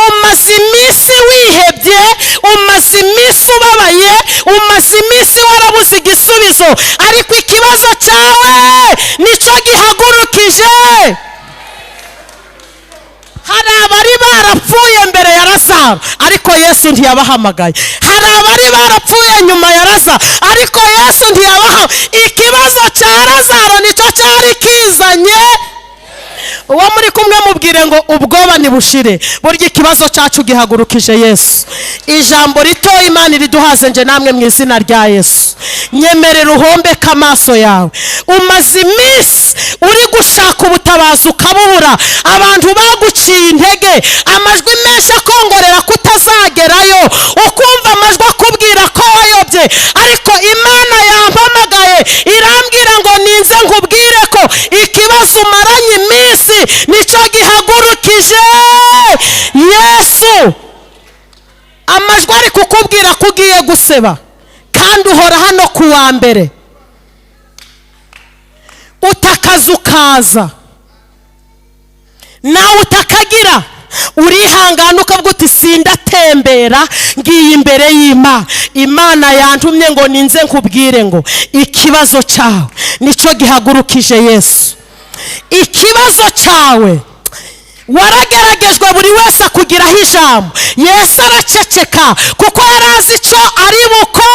Umaze iminsi wihebye, umaze iminsi ubabaye, umaze iminsi warabuze igisubizo, ariko ikibazo cyawe nicyo gihagurukije. Hari abari barapfuye mbere ya Lazaro, ariko Yesu ntiyabahamagaye. Hari abari barapfuye nyuma ya Lazaro, ariko Yesu ntiyabaha. Ikibazo cya Lazaro nicyo cyari kizanye. Uwo muri kumwe mubwire ngo ubwoba nibushire. Burya ikibazo cyacu gihagurukije Yesu. Ijambo rito Imana iriduhaze nje namwe mu izina rya Yesu. Nyemerera uhombeke amaso yawe. Umaze iminsi uri gushaka ubutabazi ukabubura, abantu baguciye intege, amajwi menshi akongorera kutazagerayo, ukumva amajwi akubwira ko wayobye, ariko Imana yampamagaye irambwira ngo ninze nkubwire ko ikibazo umaranye iminsi nicyo gihagurukije Yesu. Amajwi ari kukubwira ko ugiye guseba, kandi uhora hano ku wa mbere utakaza ukaza, nawe utakagira urihangana ukavuga uti sindatembera ngiye imbere y'Imana. Imana yantumye ngo ninze nkubwire ngo ikibazo cyawe nicyo gihagurukije Yesu. Ikibazo cyawe warageragejwe, buri wese akugiraho ijambo, Yesu araceceka kuko yari azi icyo ari buko.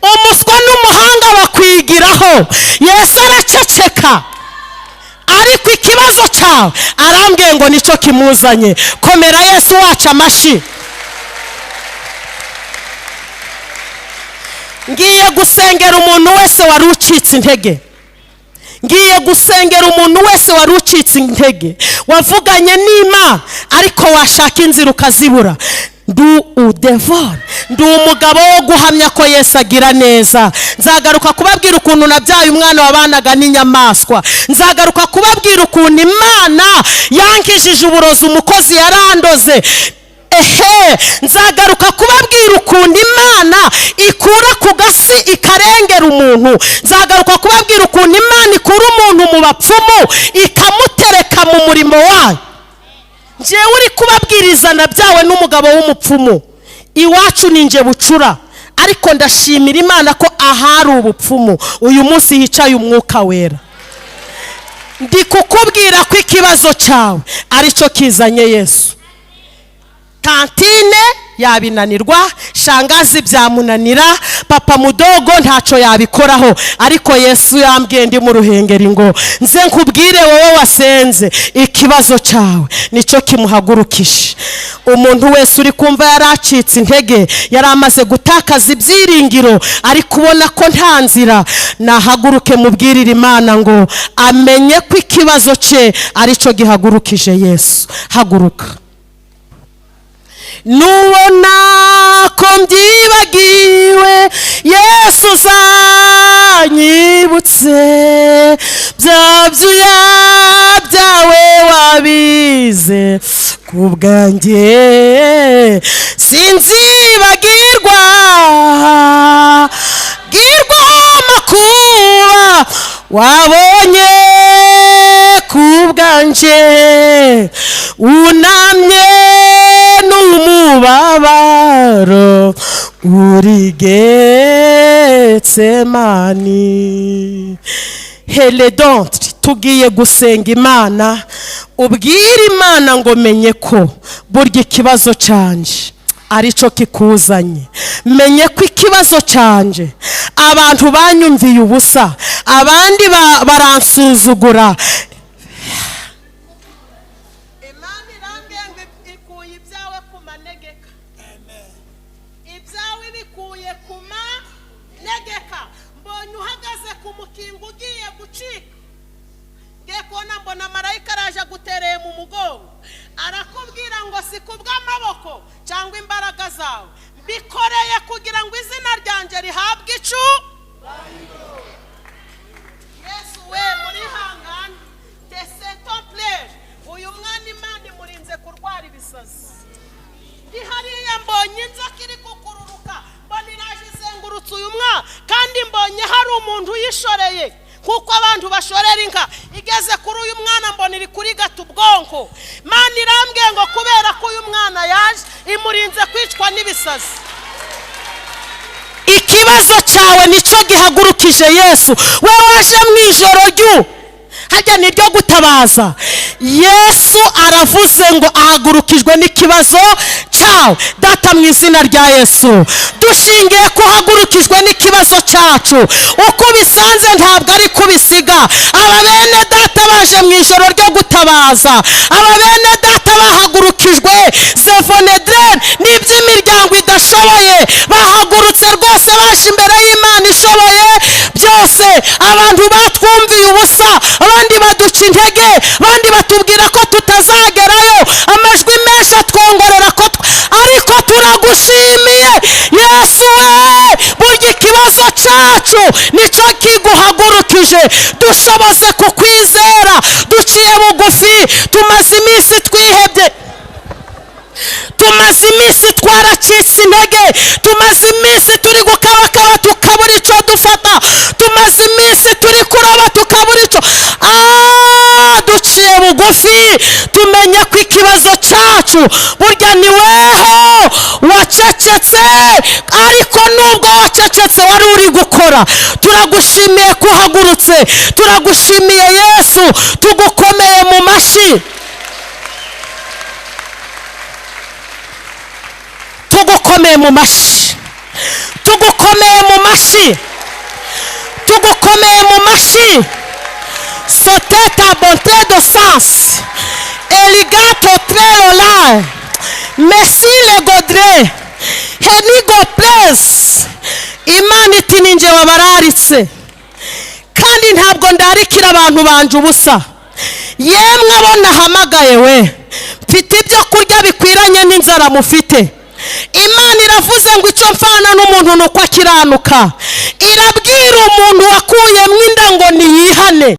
Umuswa n'umuhanga bakwigiraho, Yesu araceceka, ariko ikibazo cyawe arambwiye ngo nicyo kimuzanye. Komera Yesu wacu amashi. Ngiye gusengera umuntu wese wari ucitse intege. Ngiye gusengera umuntu wese wari ucitse intege, wavuganye n'Imana ariko washaka inzira ukazibura. Ndu udevon, ndi umugabo wo guhamya ko Yesu agira neza. Nzagaruka kubabwira ukuntu nabyaye umwana wabanaga n'inyamaswa. Nzagaruka kubabwira ukuntu Imana yankijije uburozi umukozi yarandoze. Ehe, nzagaruka kubabwira ukuntu Imana ikura ku gasi ikarengera umuntu. Nzagaruka kubabwira ukuntu Imana ikura umuntu mu bapfumu ikamutereka mu murimo wayo. Njyewe uri kubabwiriza nabyawe n'umugabo w'umupfumu, iwacu ni nje bucura, ariko ndashimira Imana ko ahari ubupfumu uyu munsi hicaye umwuka wera. Ndi kukubwira ko ikibazo cyawe aricyo kizanye Yesu. Tantine yabinanirwa, shangazi byamunanira, papa mudogo ntaco yabikoraho, ariko Yesu yambwiye ndi mu ruhengeri ngo nze nkubwire wowe wasenze, ikibazo cyawe nicyo kimuhagurukije. Umuntu wese uri kumva yaracitse intege, yaramaze gutakaza ibyiringiro, ari kubona ko nta nzira, nahaguruke mubwirire Imana ngo amenye ko ikibazo cye aricyo gihagurukije Yesu. Haguruka. Nubona ko mbyibagiwe, Yesu uzanyibutse bya byuya byawe wabize ku bwanjye, sinzibagirwa girwa amakuba wabonye ku bwanjye, unamye n'umubabaro uri Getsemani. Heledontre, tugiye gusenga Imana. Ubwire Imana ngo menye ko burya ikibazo canje arico kikuzanye, menye ko ikibazo canje abantu banyumviye ubusa, abandi baransuzugura. Imana irambwiye ngo ikuye ibyawe ku manegeka. Ibyawe bikuye ku manegeka. Mbonye uhagaze ku mukingo ugiye gucika, ngiye kubona mbona marayika araje agutereye mu mugongo, arakubwira ngo si kubw'amaboko cyangwa imbaraga zawe, mbikoreye kugira ngo izina ryanjye rihabwe icu. Yesu we muri hangana tesetomplere. Uyu mwana Imana imurinze kurwara ibisazi. Ndi hariya mbonye inzoka iri kukururuka, mbona iraje izengurutse uyu mwana, kandi mbonye hari umuntu uyishoreye kuko abantu bashorera inka. Igeze kuri uyu mwana mbona iri kurigata ubwonko. Imana irambwiye ngo kubera ko uyu mwana yaje imurinze kwicwa n'ibisazi. Ikibazo cyawe nicyo gihagurukije Yesu. We waje mu ijoro ryu hajya niryo gutabaza. Yesu aravuze ngo ahagurukijwe n'ikibazo cyawe. Data, mu izina rya Yesu, dushingiye ko uhagurukijwe n'ikibazo cyacu, uko ubisanze ntabwo ari kubisiga. Aba bene data baje mu ijoro ryo gutabaza, aba bene data bahagurukijwe sefonedren n'iby'imiryango idashoboye, bahagurutse rwose baje imbere y'Imana ishoboye byose. Abantu batwumviye ubusa, abandi baduca intege, abandi batubwira ko tutazagerayo, amajwi menshi atwongorera ko, ariko turagushimiye Yesu we. Burya ikibazo cyacu nicyo kiguhagurukije. Dushoboze kukwizera, duciye bugufi, tumaze iminsi twihebye, tumaze iminsi twaracitse intege, tumaze iminsi turi gukabakaba tukabura icyo dufata, tumaze iminsi turi kuroba tukabura icyo. Duciye bugufi, tumenye ko ikibazo cyacu burya ni weho wacecetse, ariko nubwo wacecetse wari uri gukora. Turagushimiye ko uhagurutse, turagushimiye Yesu, tugukomeye mu mashyi, tugukomeye mu mashyi, tugukomeye mu mashyi, tugukomeye mu mashyi. Soteta bonte de sens eligato trelola merci le godre henigo place. Imana iti ninjye wabararitse, kandi ntabwo ndarikira abantu banje ubusa. Yemwe abo nahamagaye we, mfite ibyo kurya bikwiranye n'inzara mufite. Imana iravuze ngo icyo mfana n'umuntu ni uko akiranuka. Irabwira